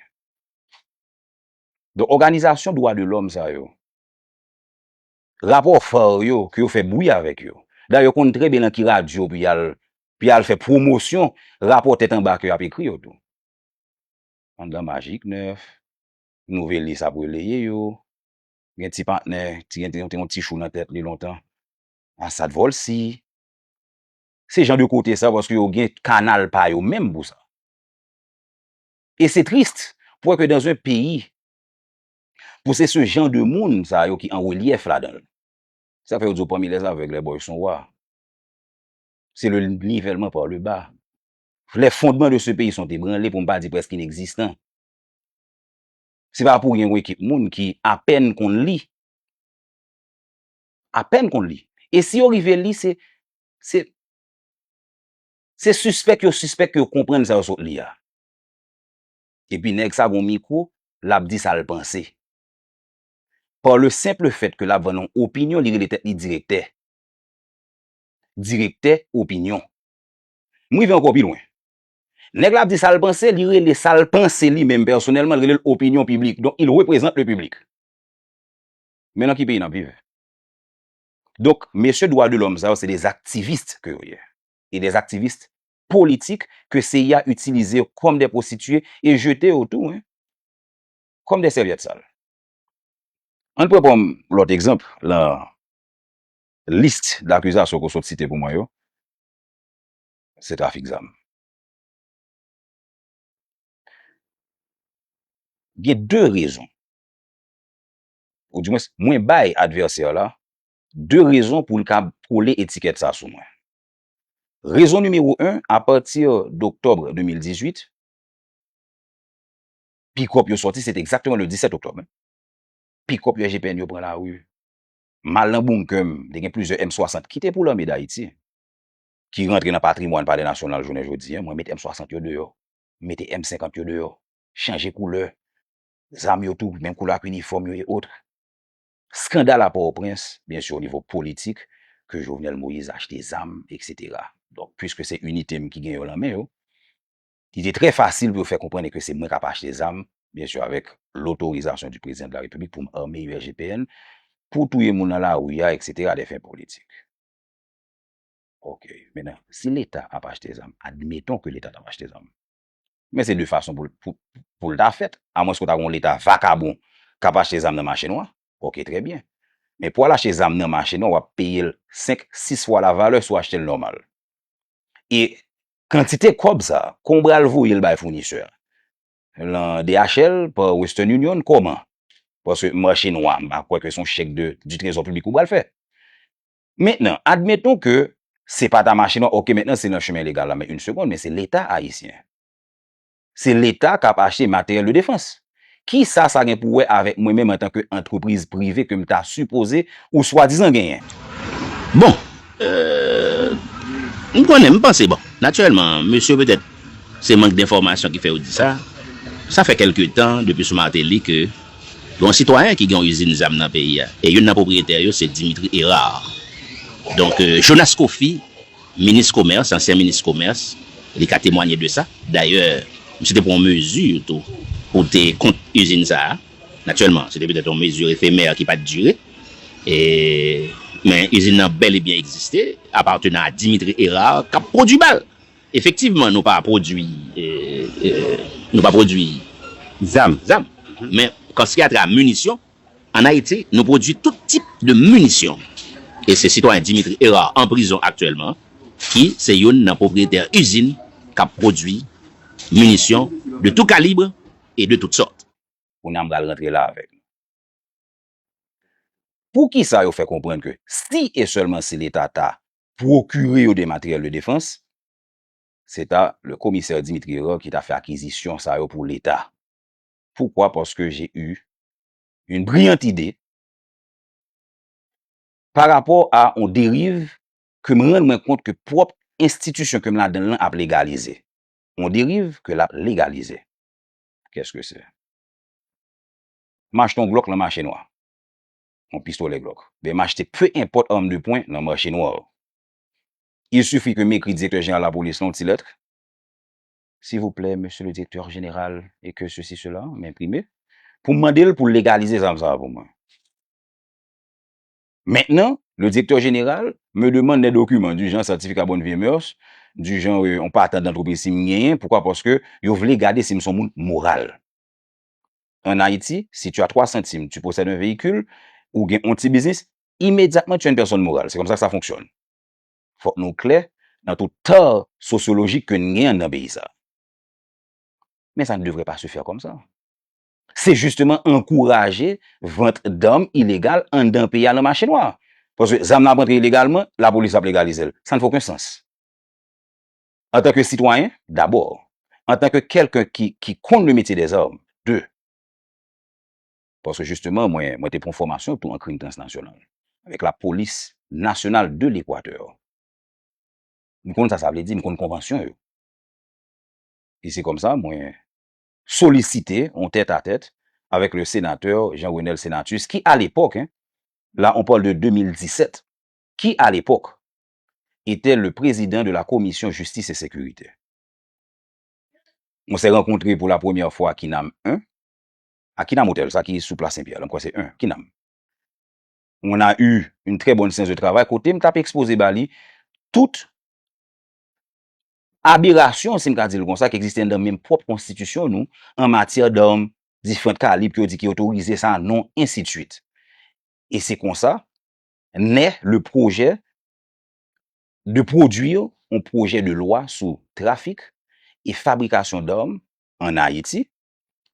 Donk, òganizasyon dwa de lòm sa yo, rapò far yo, ke yo fè bri avèk yo. Dayè, yo konn trè byen nan ki radyo pou y al, pou y al fè pwomosyon rapò tèt anba ke y ap ekri yo tou. Anndan Magik Nèf, Nouvelis ap releye yo, gen ti patnè, ti, gen, gen yon ti chou nan tèt li lontan, Asad Vòlsi. Se jan de kote sa, paske yo gen kanal pa yo menm pou sa. E se tris pou wè ke dans un pays, pou se ce genre de moun sa yo ki an relyèf ladan l. Sa fè yo di w parmi les aveugles, les boys sont rois. C'est le nivellement par le bas. Les fondements de ce pays sont ébranlés, pou m pa di prèske inegzistan. Se pa pou gen yon ekip moun ki apèn konn li. Apèn konn li. E si yo rive li, se, se, se sispèk yo sispèk ke yo konprann sa yo sot li a. Epi nèg sa gon mikwo, l ap di sa l panse. Par le simple fait ke l ap vann yon opinyon, li rele tèt li direktè. Direktè opinyon. M rive ankò pi lwen. Nèg la ap di sa l panse, li rele sa l panse li menm pèsonèlman, li rele l opinyon piblik. Donk, il représente le public. Men nan ki peyi n ap viv? Donk, mesye dwa de lòm sa yo, se des activistes ke yo ye. E des activistes politiques ke C I A itilize yo kòm de pwostitiye e jete yo tou, wi, kòm de sèvyèt sal. Ann pran pou m lòt egzanp lan lis dakizasyon ke w sot site pou mwen yo, se trafik zam. Gen de rezon, oudimwens, mwen bay advèsè la de rezon pou l ka kole etikèt sa sou mwen. Rezon nimewo en, apati doktòb de mil dizuit, pikòp yo sòti, se te egzakteman le disèt oktòb, en. Pikòp yo, S G P N yo pran lari. M al nan bonkè m, te gen plizyè M swasant ki te pou Lame Dayiti, ki rantre nan patrimwàn Palè Nasyonal jounen jodi a. Mwen met M swasant yo deyò, m mete M senkant yo deyò, chanje koulè zam yo tou, menm koulè ak inifòm yo e otre. Skandal a Pòtoprens, byen si, o nivo politik, ke Jovenel Moïse achte zam, et cetera. Donk, puiske se inite m ki gen yo nan men yo, li te trè fasil pou yo fè konprann ke se mwen k ap achte zam, byen si avèk lotorizasyon di prezidan de la repiblik pou m ame U S G P N, pou touye moun nan lari a, et cetera, a des fins politiques. Ok, mentnan, si Leta ap achte zam, admettons ke Leta t ap achte zam. Men se de fason pou, pou, pou l ta fèt, amwens ke w ta gen yon Leta vakabon k ap achte zam nan mache nwa. Ok, trè byen. Men pou al achte zam nan mache nwa, w ap peye l senk, sis fwa la valè si w achte l nòmal. E kantite kòb sa, kon w pral voye l bay founisè a? Lan D H L, pa Western Union, kòman? Paske mache nwa, m pa kwè ke se yon chèk de, du trésor public ou pral fè. Mentnan, admettons ke se pa ta mache nwa, ok, mentnan se nan chemen legal la, men une seconde, men se Leta ayisyen. Se Leta k ap achte materyèl de defans. Kisa sa gen pou wè avèk mwen menm antanke antrepriz prive ke m ta sipoze ou swadizan genyen? Bon, euh, m konnen, m panse, bon, natirèlman, mesye, petèt, se mank denfòmasyon ki fè yo di sa. Sa fè kèlke tan, depi sou Martelly, ke gen yon sitwayen ki gen yon izin zam nan peyi a. E youn nan pwopriyetè yo, se Dimitri Hérard. Donk, euh, Jonas Coffy, minis komès, ansyen minis komès, li ka temwanye de sa. Dayè, misye te pran yon mezi tou pou te kont izin sa a. Natirèlman, se te petèt yon mezi efemè ki pa t dire. E, men izin nan bèl e byen egziste, apartenan a Dimitri Hérard, k ap pwodui bal. Efektivman, nou pa pwodui, e, e, nou pa pwodui zam, zam. Men, kan se atra minisyon, ann Ayiti, nou pwodui tout tip de minisyon. E se sitwayen Dimitri Hérard an prizon aktyèlman, ki se youn nan pwopriyetè izin k ap pwodui minisyon de tout kalib e de tout sòt. Kounye a m pral rantre la avèk nou. Poukisa yo fè konprann ke si e sèlman si Leta ta pwokire yo de materyèl de defans, se ta le komisè Dimitri Hérard ki ta fè akizisyon sa yo pou Leta? Poukwa? Paske j'ai eu une brillante idée pa rapò a yon deriv ke m rann mwen kont ke pwòp enstitisyon ke m ladan l lan ap legalize. Yon deriv ke l ap legalize. Qu'est-ce que c'est? M achte yon Glock lan mache nwa. Yon pistolè Glock. Ben, m achte peu importe arme de poing lan mache nwa. Il suffit ke m ekri direktè jeneral lapolis lan yon ti lèt. S'il vous plaît, monsieur le directeur général, et que ceci, cela, m enprime. Pou m mande l pou l legalize zam sa a pou mwen. Maintenant, le directeur général me demande des documents du genre certificat bonne vie et mœurs, du genre, euh, yon patant d'antrepriz si m genyen, poukwa? Paske yo vle gade si m se yon moun moral. En Haïti, si tu as trois centimes, tu possèdes un véhicule, ou gen yon ti biznis, immédiatement tu es une personne morale. C'est comme ça que ça fonctionne. Fòk nou klè nan tout tò sosyolojik ke n gen anndan peyi sa. Mais ça ne devrait pas se faire comme ça. Se jisteman ankouraje vant dam ilegal anndan peyi a lan mache nwa. Paske zam nan ap rantre ilegalman, lapolis ap legalize l. Ça ne fait aucun sens. Antanke sitwayen, dabò. Antanke kèlken ki, ki konn le métier des armes, de. Paske jisteman, mwen, mwen te pran fòmasyon tou an krim transnasyonal avèk la Police Nationale de l'Équateur. M konn sa sa vle di, m konn konvansyon yo. E se konsa mwen solisite yon tèt a tèt avèk le sénateur Jean Renel Senatus, qui à l'époque, hein, là on parle de deux mille dix-sept, qui à l'époque était le président de la commission justice et sécurité. On s'est rencontré pour la première fois à Kinam un, à Kinam Hotel, sa ki sou Plas Senpyè, m kwè se un, Kinam. On a eu une très bonne séance de travail kote m t ap ekspoze ba li tout aberasyon, si m ka di l konsa, ki egziste anndan menm pwòp konstitisyon nou, an matyè dam, diferan kalib ke yo di ki otorize sa, non, ensidswit. E se konsa nè le projet de produire un projet de loi sur trafic et fabrication d'armes en Haïti,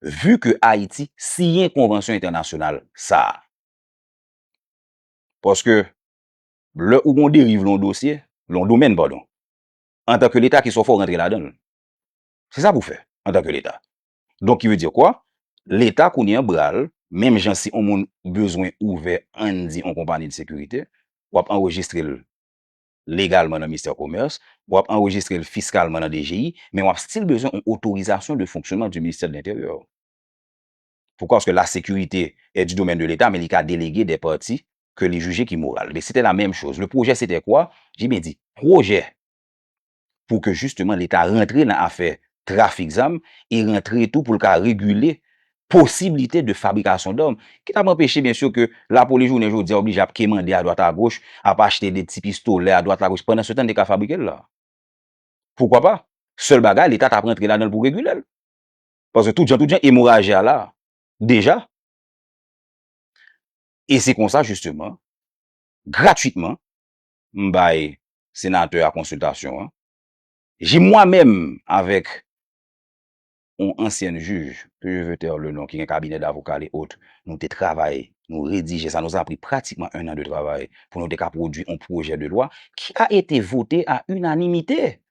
vu que Ayiti siyen konvansyon entènasyonal sa a. Paske lè ou gon deriv lan yon dosye, lan yon domèn, padon, antanke Leta, kisa w fè w rantre ladan l? Se sa pou w fè, antanke Leta. Donk, ki vle di kwa? Leta kounye an bra l, menm jan si yon moun bezwen ouvè, ann di, yon konpayi de sekirite, w ap anrejistre l legalman nan ministè komès, w ap anrejistre l fiskalman nan D G I, men w ap still bezwen yon otorizasyon de fonksyonman du ministère de l'Intérieur. Poukwa? Paske la sécurité est du domaine de l'État, men li ka delege des parties ke li jije ki moral. Men se te la menm choz. Le projet c'était quoi? J'ai bien dit projet. Pou ke jisteman Leta rantre nan afè trafik zam e rantre tou pou l ka regile posiblite de fabrikasyon dam. Ki t ap anpeche, byen si, ke lapolis jounen jodi a oblije ap kemande adwat agoch, ap achte de ti pistolè adwat agoch, pandan se tan n te ka fabrike l la. Poukwa pa? Sèl bagay, Leta t ap rantre ladan l pou regile l. Paske tout jan, tout jan, emoraji a la, deja. E se konsa, jisteman, gratwitman, m bay senatè a konsiltasyon an. J'ai moi-même, avec yon ansyèn jij, que je veux taire le nom, ki gen kabinè davoka l e ot, nou te travay, nou redije sa, nous a pris pratiquement un an de travay pou nou te ka pwodui yon pwojè de lwa qui a été voté à unanimité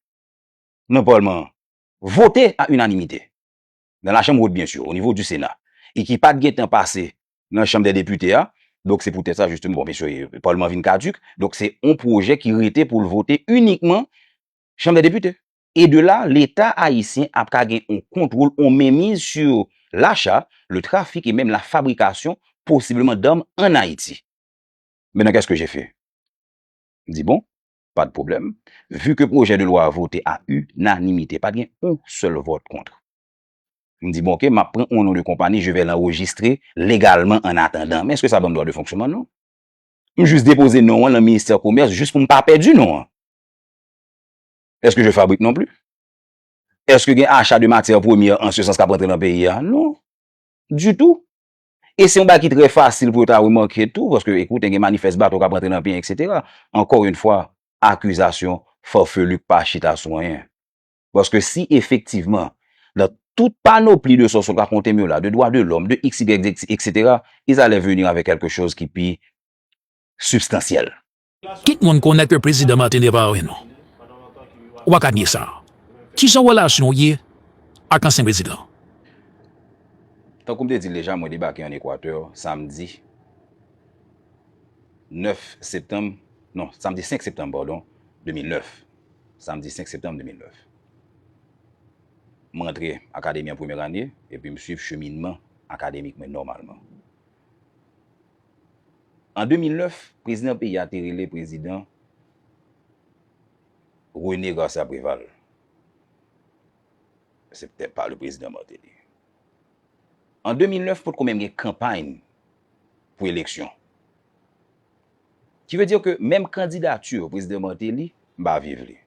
nan palman an. Voté à unanimité. Dans la chambre haute, bien sûr, au niveau du Sénat. E ki pa t gentan pase nan chanm dè depite a. Donk, se poutèt sa, jisteman, bon, mesye, palman vin kadik. Donk, se yon pwojè ki rete pou l vote inikman chanm dè depite. E de la, Leta ayisyen ap ka gen yon kontwòl, yon menmiz sur l'achat, le trafic et même la fabrication, possiblement, d'armes en Haïti. Maintenant, qu'est-ce que j'ai fait? M di, bon, pa de pwoblèm. Vu que projet de loi a voté à unanimité, pa t gen yon sèl vòt kont. M di, bon, ok, m ap pran yon non de konpanyi, je vais l'enregistrer légalement en attendant. Men èske sa ban m dwa de fonksyonman? Non. M jis depoze non an nan ministè komès jis pou m pa pèdi non an. Est-ce que je fabrique non plus? Est-ce que gen achat de matières premières en ce sens k ap rantre nan peyi a? Non. Ditou. E se yon bagay ki trè fasil pou yo ta remake tou, paske, ekoute, gen manifès bato k ap rantre nan peyi, et cetera. Encore une fois, akizasyon farfelu k pa chita sou anyen. Paske si efektivman, dans toute panoplie de sòs ou rakonte m yo la, de droits de l'homme, de X, Y, Z, et cetera, ils allaient venir avec quelque chose ki pi sibstansyèl. Tout moun konnen ke prezidan Martelly pa renmen nou. Ou pa ka nye sa. Kijan relasyon w ye ak ansyen prezidan? Tankou m te di l deja, mwen debake ann Ekwatè samdi nèf septanm, non, samdi senk septanm, padon, de mil nèf. Samdi senk septanm de mil nèf. M rantre akademi an premyè ane, epi m swiv cheminman akademik mwen nòmalman. An de mil nèf, prezidan peyi a te rele prezidan René Garcia Préval. C'était pas le président Martelly. An de mil nèf, potko menm gen kanpay pou eleksyon. Ki vle di ke menm kandidati prezidan Martelly, m pa viv li.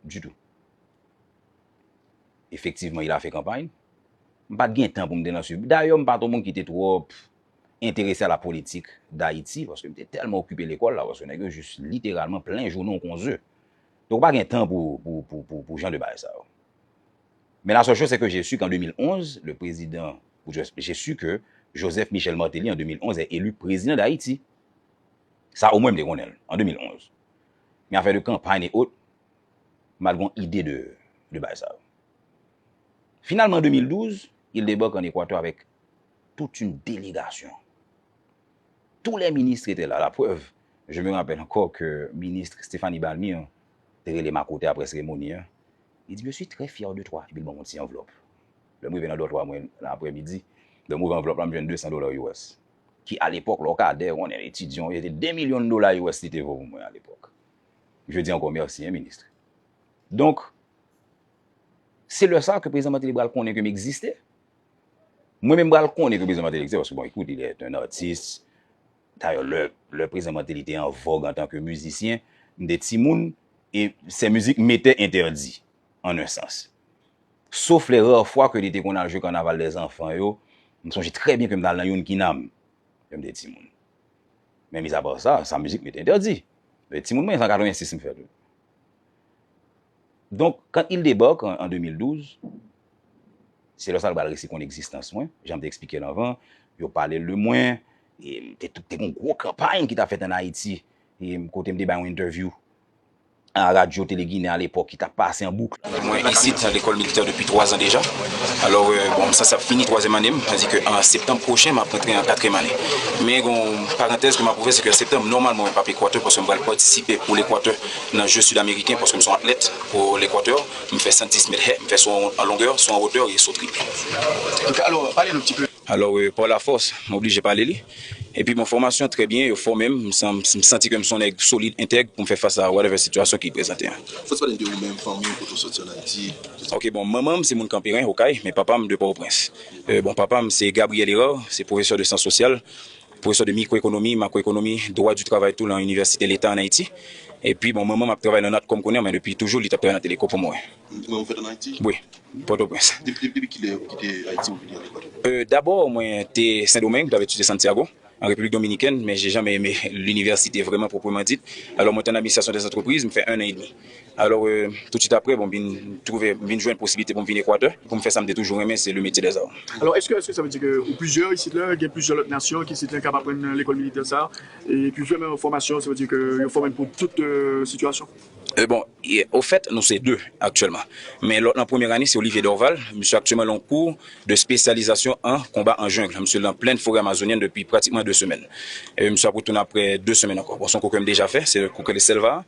Ditou. Effectivement, il a fait campagne. M pa t gen tan pou m te nan swiv. Dayè, m pa t yon moun ki te twò enterese a la politik d Ayiti, paske m te tèlman okipe lekòl la, paske nèg yo jis literalman plen jounen w kon ze. Donk, ou pa gen tan pou, pou, pou, pou, pou jan de bagay sa yo. Men la seule chose, c'est que j'ai su qu'en deux mille onze, le président, ou je- j'ai su que Joseph Michel Martelly, en deux mille onze, est élu président d'Haïti. Sa, omwen, m te konnen l, an de mil onz. Men afè de kanpay e ot, m pa t gen ide de, de bagay sa yo. Finalement, en deux mille douze, il débarque en Équateur avec toute une délégation. Tous les ministres étaient là. La preuve, je me rappelle encore que ministre Stéphanie Balmire te rele m akote apre seremoni an. Il dit, "Je suis très fier de toi." Epi l ban m yon ti anvlòp. Lè m rive nan dòtwa mwen, nan aprèmidi, lè m ouvè anvlòp la, m jwenn de san dola U S. Ki, a lepòk, lè w ka dè, konnen etidyan, se te de milyon dola U S li te vo pou mwen a lepòk. Je dis encore merci, hein, ministre. Donk, se lè sa ke prezidan Martelly pral konnen ke m egziste. Mwen menm pral konnen ke prezidan Martelly egziste, paske, bon, écoute, il est un artiste. D'ailleurs, lè, lè prezidan Martelly te an vòg antanke mizisyen, m te timoun, e ses musiques m'étaient interdites, en un sens. Sauf les rares fois que li te konn al jwe Carnaval des Enfants yo, m sonje trè byen ke m t al nan youn ki nan m, lè m te timoun. Men mizapa sa, sa mizik m te entèdi. Men timoun mwen, se an katrevensis m fèt wi. Donk, quand il débarque en, en deux mille douze, se lè sa l pral resi konn egzistans mwen, jan m te eksplike l anvan, yo pale l de mwen, e m te, te gen yon gwo kanpay ki t ap fèt ann Ayiti, e m, kote m te bay yon entèvyou a Radyo Tele Ginen alepòk ki t ap pase an bouk. Mwen isit nan lekòl militè depi twa zan deja. Alò, euh, bon, m sanse ap fini twazyèm ane m, tandis ke an septanm pwochen, m ap rantre an katriyèm ane. Men gen yon parantèz ke m ap ouvè, se ke an septanm, nòmalman, mwen p ap Ekwatè, paske m pral patisipe pou Lekwatè nan Je Sid Ameriken, paske m se yon atlèt pou Lekwatè. M fè san dis mèt hè, m fè so an longè, so an wotè e so trip. Ok, alò, pale nou ti pe. Alò, euh, pa lafòs, m oblije pale li. Epi bon, fòmasyon trè byen, yo fòme m, m san- m santi ke m se yon nèg solid, entèg pou m fè fas a whatever sitiyasyon ki prezante an. Fò n pale de ou menm, fanmi w, kote w soti ann Ayiti. Ok, bon, manman m se moun Kanperen, Okay, men papa m de Pòtoprens. Euh, bon, papa m se Gabriel Hérard, se pwofesè de syans sosyal, pwofesè de mikroekonomi, makroekonomi, dwa di travay tou nan inivèsite leta ann Ayiti. Epi bon, manman m ap travay nan Natcom kounye a, men depi toujou li t ap travay nan Teleko pou mwen. Mwen ou fèt ann Ayiti? Wi, Pòtoprens. Depi depi kilè ou kite Ayiti ou vini ann Ekwadò? Euh, dabò, mwen te Sendomeng, m t ap etidye Santiago, an Repiblik Dominikèn, men j'ai jamais aimé l'université vraiment proprement dite. Alò, mwen te nan administration des entreprises, m fè un an et demi. Alò, euh, tout de suite après, bon, m vin twouve, m vin jwenn posibilite pou m vin Ekwatè. Pou m fè sa m te toujou renmen, se le métier des armes. Alò, èske, èske sa vle di ke ou plizyè isit la, gen plizyè lòt nasyon ki isit la k ap aprann lekòl militè sa a, epi vreman fòmasyon, sa vle di ke yo fòme n pou tout euh, sitiyasyon? Euh, bon, e, ofèt, nou se de aktyèlman. Men lòt nan premyè ane, se Olivier Dorval. Misye aktyèlman nan yon kou de spesyalizasyon an konba an jungle. Misye nan plenn forè amazonyèn depi pratikman de semèn. E misye ap retounen apre de semèn ankò. Bon, se yon kou ke m deja fè, se kou ke le Selva,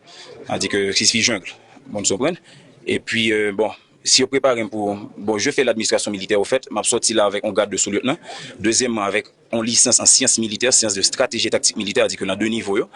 sa di ke ki sifi jungle. Bon, nou konprann. Epi, euh, bon, si yo prepare m pou, bon, je fais l'administration militaire, au fait, m ap sòti la avèk yon grad de sou-lieutenant. Dezyèmman, avèk yon lisans an syans militè, syans de stratégie et tactique militaire, sa di ke nan de nivo yo,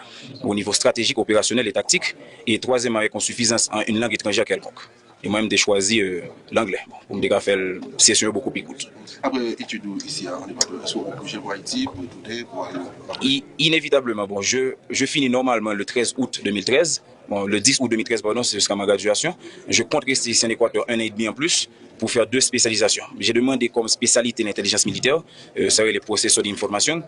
au niveau stratégique, opérationnel et tactique. E twazyèmman, avèk yon sifizans an une langue étrangère quelconque. E mwen, m te chwazi euh, langlè, bon, pou m te ka fè l, sesyon yo bokou pi kout. Apre etid ou isi a ann Ekwadò, èske ou oblije pou Ayiti, pou retounen, pou ale? I- Inevitableman, bon, je, je finis normalement le treize août deux mille treize. Bon, le dix août deux mille treize, pardon, c'est jusqu'à ma graduation. Je compte rester ici en Équateur un an et demi en plus pour faire deux spécialisations. J'ai demandé comme spécialité l'intelligence militaire, euh, ça le processeur d'information,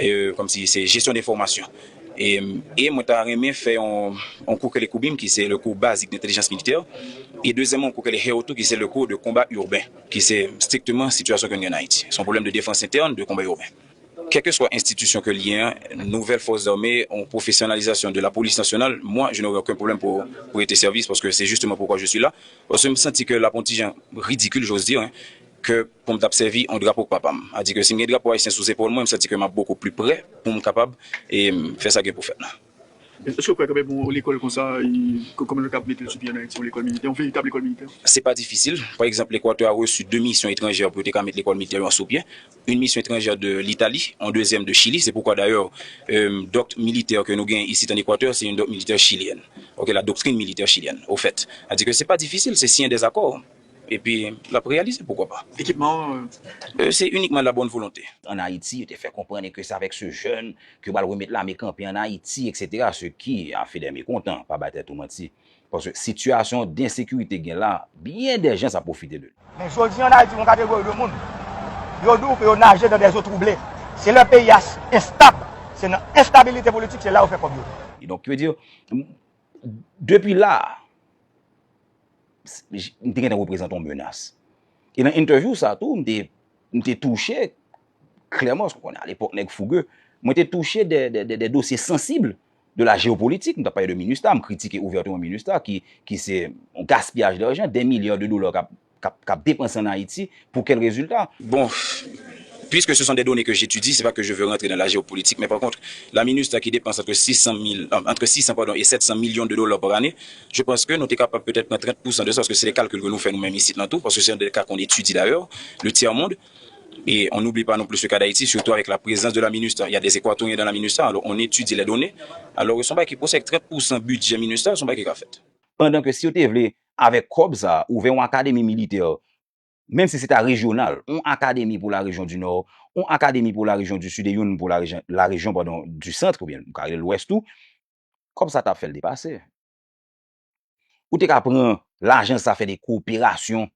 euh, comme si c'est gestion d'information. E, e mwen ta renmen fè yon, yon kou ke le koubim, ki se le kou bazik de entèlijans militè, e dezyèmman, yon kou ke le heotu, ki se le kou de konba iben, ki se strikteman sitiyasyon ke nou gen an Ayiti. Se yon pwoblèm de defans entèn, de konba iben. Kèlkeswa enstitisyon ke l ye an, nouvèl fòs zame, yon pwofesyonalizasyon de la polis nasyonal, mwen, je n'aurai aucun problème pour, pour rete sèvis, paske se justement pourquoi je suis là. Paske m santi ke l ap yon ti jan ridikil, j'ose dire, hein, ke pou m t ap sèvi yon drapo k papa m. Sa di ke si m gen drapo ayisyen sou zepòl mwen, m santi ke m ap bokou pli prè pou m kapab e, fè sa gen pou fèt la. Èske w kwè kanmenm yon lekòl konsa, kòman nou kapab mete l sou pye ann Ayiti, yon lekòl militè, yon veritab lekòl militè? Se pa difisil. Pa egzanp, Lekwatè a resi de misyon etranjè pou yo te ka met lekòl militè yo an sou pye. Une mission étrangère de l'Italie, yon dezyèm de Chili. Se poukwa dayè, euh, dòkt militè ke nou gen isit an Ekwatè, se yon dòkt militè chilyèn. Ok, la doctrine militaire chilienne, au fait. Sa di ke se pa difisil, se siyen dèzakò. Epi, l ap reyalize, poukwa pa. Ekipman, Euh, se inikman la bonne volonté. Ann Ayiti, yo te fè konprann ke se avèk se jèn ke yo pral remèt lame kanpe ann Ayiti, etsetera. Se ki a fè dè mekontan, pa bay tèt ou manti. Paske sitiyasyon densekirite gen la, byen dè jan sa pwofite de li. Men jodi an Ayiti, yon kategori de moun, yo di w ke yo naje dans des eaux troublées. Se lè peyi a enstab, se nan enstabilite politik, se la yo fè kòb yo. Donk, ki vle di, depi la, m te gentan reprezante yon menas. E nan entèvyou sa tou, m te, m te touche, klèman, paske w konnen alepòk nèg fouge, mwen te touche de, de, de, de dosye sansib de la jewopolitik. M t ap pale de minista, m kritike ouvèteman minista ki, ki se yon gaspiyaj dajan, de milya de dola k ap, k ap, k ap depanse ann Ayiti. Pou kèl rezilta? Bon, puisque ce sont des données que j'étudie, c'est pas que je veux rentrer dans la géopolitique, mais par contre, la MINUSTAH qui dépense entre six cent mille, euh, entre six cents, pardon, et sept cents millions de dollars par année, je pense que nou te kapab petèt pran trant pousan de sa, paske se de kalkil ke nou fè nou menm isit lan tou, paske se de ka ke on étudie d'ailleurs, le tiers monde, et on n'oublie pas non plus le cas d'Haïti, surtout avec la présence de la MINUSTAH. Il y a des Équatoriens dans la MINUSTAH, alors on étudie les données, alors se yon bagay ki posib, trant pousan bidjè MINUSTAH, se yon bagay ki ka fèt. Pandan ke si yo te vle, avèk kòb sa, ouvè yon akademi militè, menm si se ta rejyonal, yon akademi pou larejyon di Nò, yon akademi pou larejyon di Sid e youn pou larejyon, larejyon, padon, di Sant, oubyen nou ka rele Lwès tou, kòb sa t ap fè l depase. Ou te ka pran lajan sa fè de koperasyon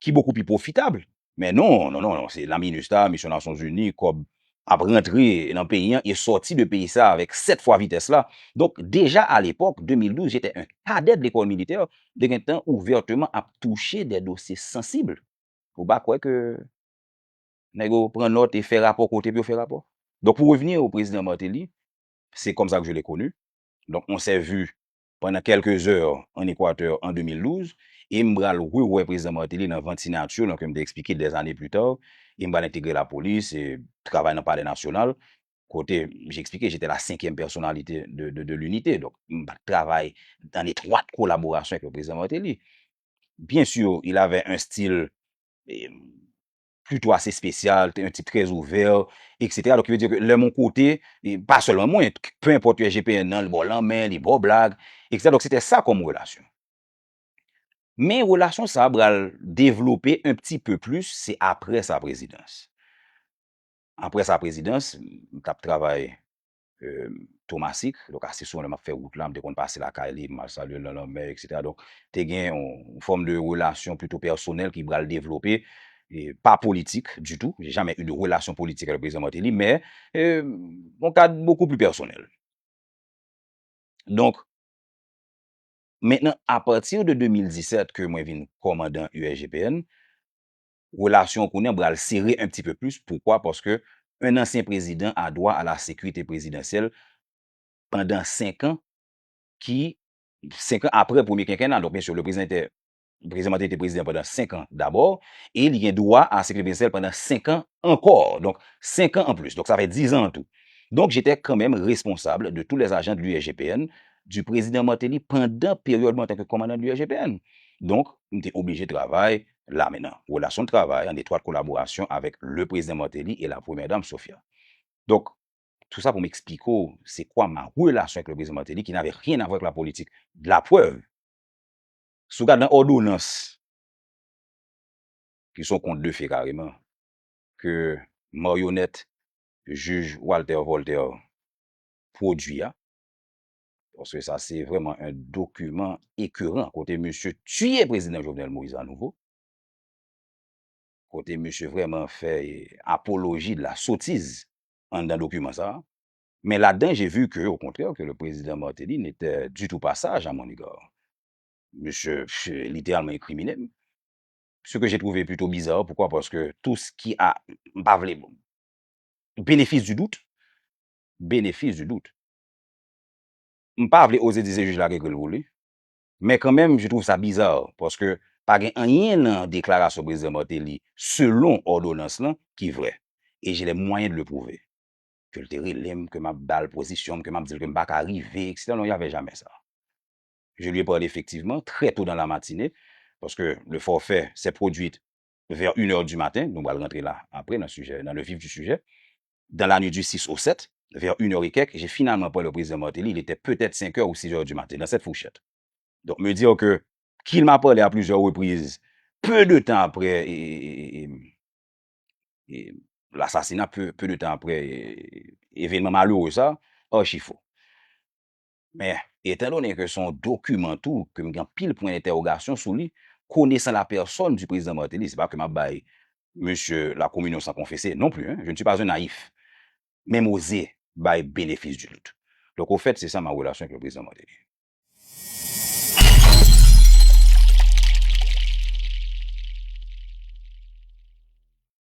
ki bokou pi pwofitab. Men non, non, non, non, se la MINUSTAH, Misyon Nasyonzini, kòb ap rantre nan peyi an e sòti de peyi sa avèk sèt fwa vitès la. Donk, deja alepòk, de mil douz, j'étais un cadet de l'école militaire, m te gentan ouvèteman ap touche de dosye sansib. Ou pa kwè ke nèg yo pran nòt e fè rapò kote pou yo fè rapò? Donk, pou revni o prezidan Martelly, c'est comme ça que je l'ai connu. Donk, on s'est vu pendant quelques heures en Équateur en deux mille douze, e m pral rewè prezidan Martelly nan vant sinati, donk, m te eksplike des années plus tard, e m pral entegre lapolis, e travay nan Palè Nasyonal, kote, j'ai expliqué, j'étais la cinquième personnalité de, de, de l'unité. Donk, m pa t travay en étroite collaboration avec le président Martelly. Bien sûr, il avait un style eh, plito ase espesyal, te yon tip trè ouvè, et cetera. Donk, ki vle di ke lè m yon kote, e pa sèlman mwen, peu importe U S G P N nan, li ba w lanmen, li ba w blag, et cetera. Donk, se te sa kòm relasyon. Men relasyon sa a pral devlope un petit peu plus, se apre sa prezidans. Apre sa prezidans, m t ap travay euh, Thomasik. Donk, ase souvan, lè m ap fè wout la, m te konn pase lakay li, m al salye l nan lanmè, et cetera. Donk, te gen yon, yon fòm de relasyon plito pèsonèl ki pral devlope, e pa politik ditou. J'ai jamais eu de relation politique avec le président Martelly, mais euh, un cadre beaucoup plus personnel. Donk, maintenant, à partir de deux mille dix-sept ke mwen vin kòmandan U S G P N, relasyon kounye an pral sere un petit peu plus. Poukwa? Paske un ancien président a droit à la sécurité présidentielle pandan senk an, ki, senk an apre premye kenkena. Donk, mesye, le président était, président Martelly te prezidan pandan senk an dabò, e li gen dwa a sekirite prezidansyèl pandan senk an ankò. Donk, senk an an plis. Donk, sa fè diz an an tou. Donc, j'étais quand même responsable de tous les agents de l'U S G P N, du président Martelly pendant période mwen antanke kòmandan de l'U S G P N. Donk, m te oblije travay la menm nan relasyon de travay, en étroite collaboration avec le président Martelly et la première dame Sophia. Donk, tout sa pou m eksplike w se kwa ma relasyon avèk le président Martelly qui n'avait rien à voir avec la politique. La preuve, si w gade nan òdonans, ki se yon kont de fe kareman, ke maryonèt jij Walter Voltaire pwodui a, paske sa se vrèman un document écœurant, kote misye tiye prezidan Jovenel Moïse anouvo, kote misye vrèman fè apoloji de la sotiz anndan dokiman sa a. Mais là-dedans, j'ai vu que, au contraire, que le président Martelly n'était du tout pas sage à mon égard. Monsieur, pff, littéralement incriminé. Ce que j'ai trouvé plutôt bizarre, pourquoi? Parce que tout ce qui a, m pa vle, bénéfice du doute, bénéfice du doute. M pa vle oze di se jij la ki ekri l pou li. Men kanmenm, je trouve ça bizarre, paske pa gen anyen nan deklarasyon prezidan Martelly, selon òdonans lan, ki vrè. Et j'ai les moyens de le prouver. Ke l te rele m, ke m ap ba l pozisyon m, ke m ap di l ke m pa ka rive, et cetera. Non, il y avait jamais ça. Je lui ai parlé effectivement très tôt dans la matinée, parce que le forfait s'est produit vers une heure du matin, nou pral rantre la apre nan sijè, dans le vif du sujet, dans la nuit du six au sept, vers une heure et quelques, j'ai finalement parlé au président Martelly, il était peut-être cinq heures ou six heures du matin, dans cette fourchette. Donc, me dire que, qu'il m'a parlé à plusieurs reprises, peu de temps après, e, e, e, e, e, l'assassinat, peu, peu de temps après, e, evènman malere sa, archi fo. Men, etan done ke se yon dokiman tou, ke m gen anpil pwen entèwogasyon sou li, connaissant la personne du président Martelly, se pa ke m ap bay monsieur la communion sans confesser non plus, hein, je ne suis pas un naïf. Men m oze bay bénéfice du doute. Donc, au fait, c'est ça ma relation avec le président Martelly.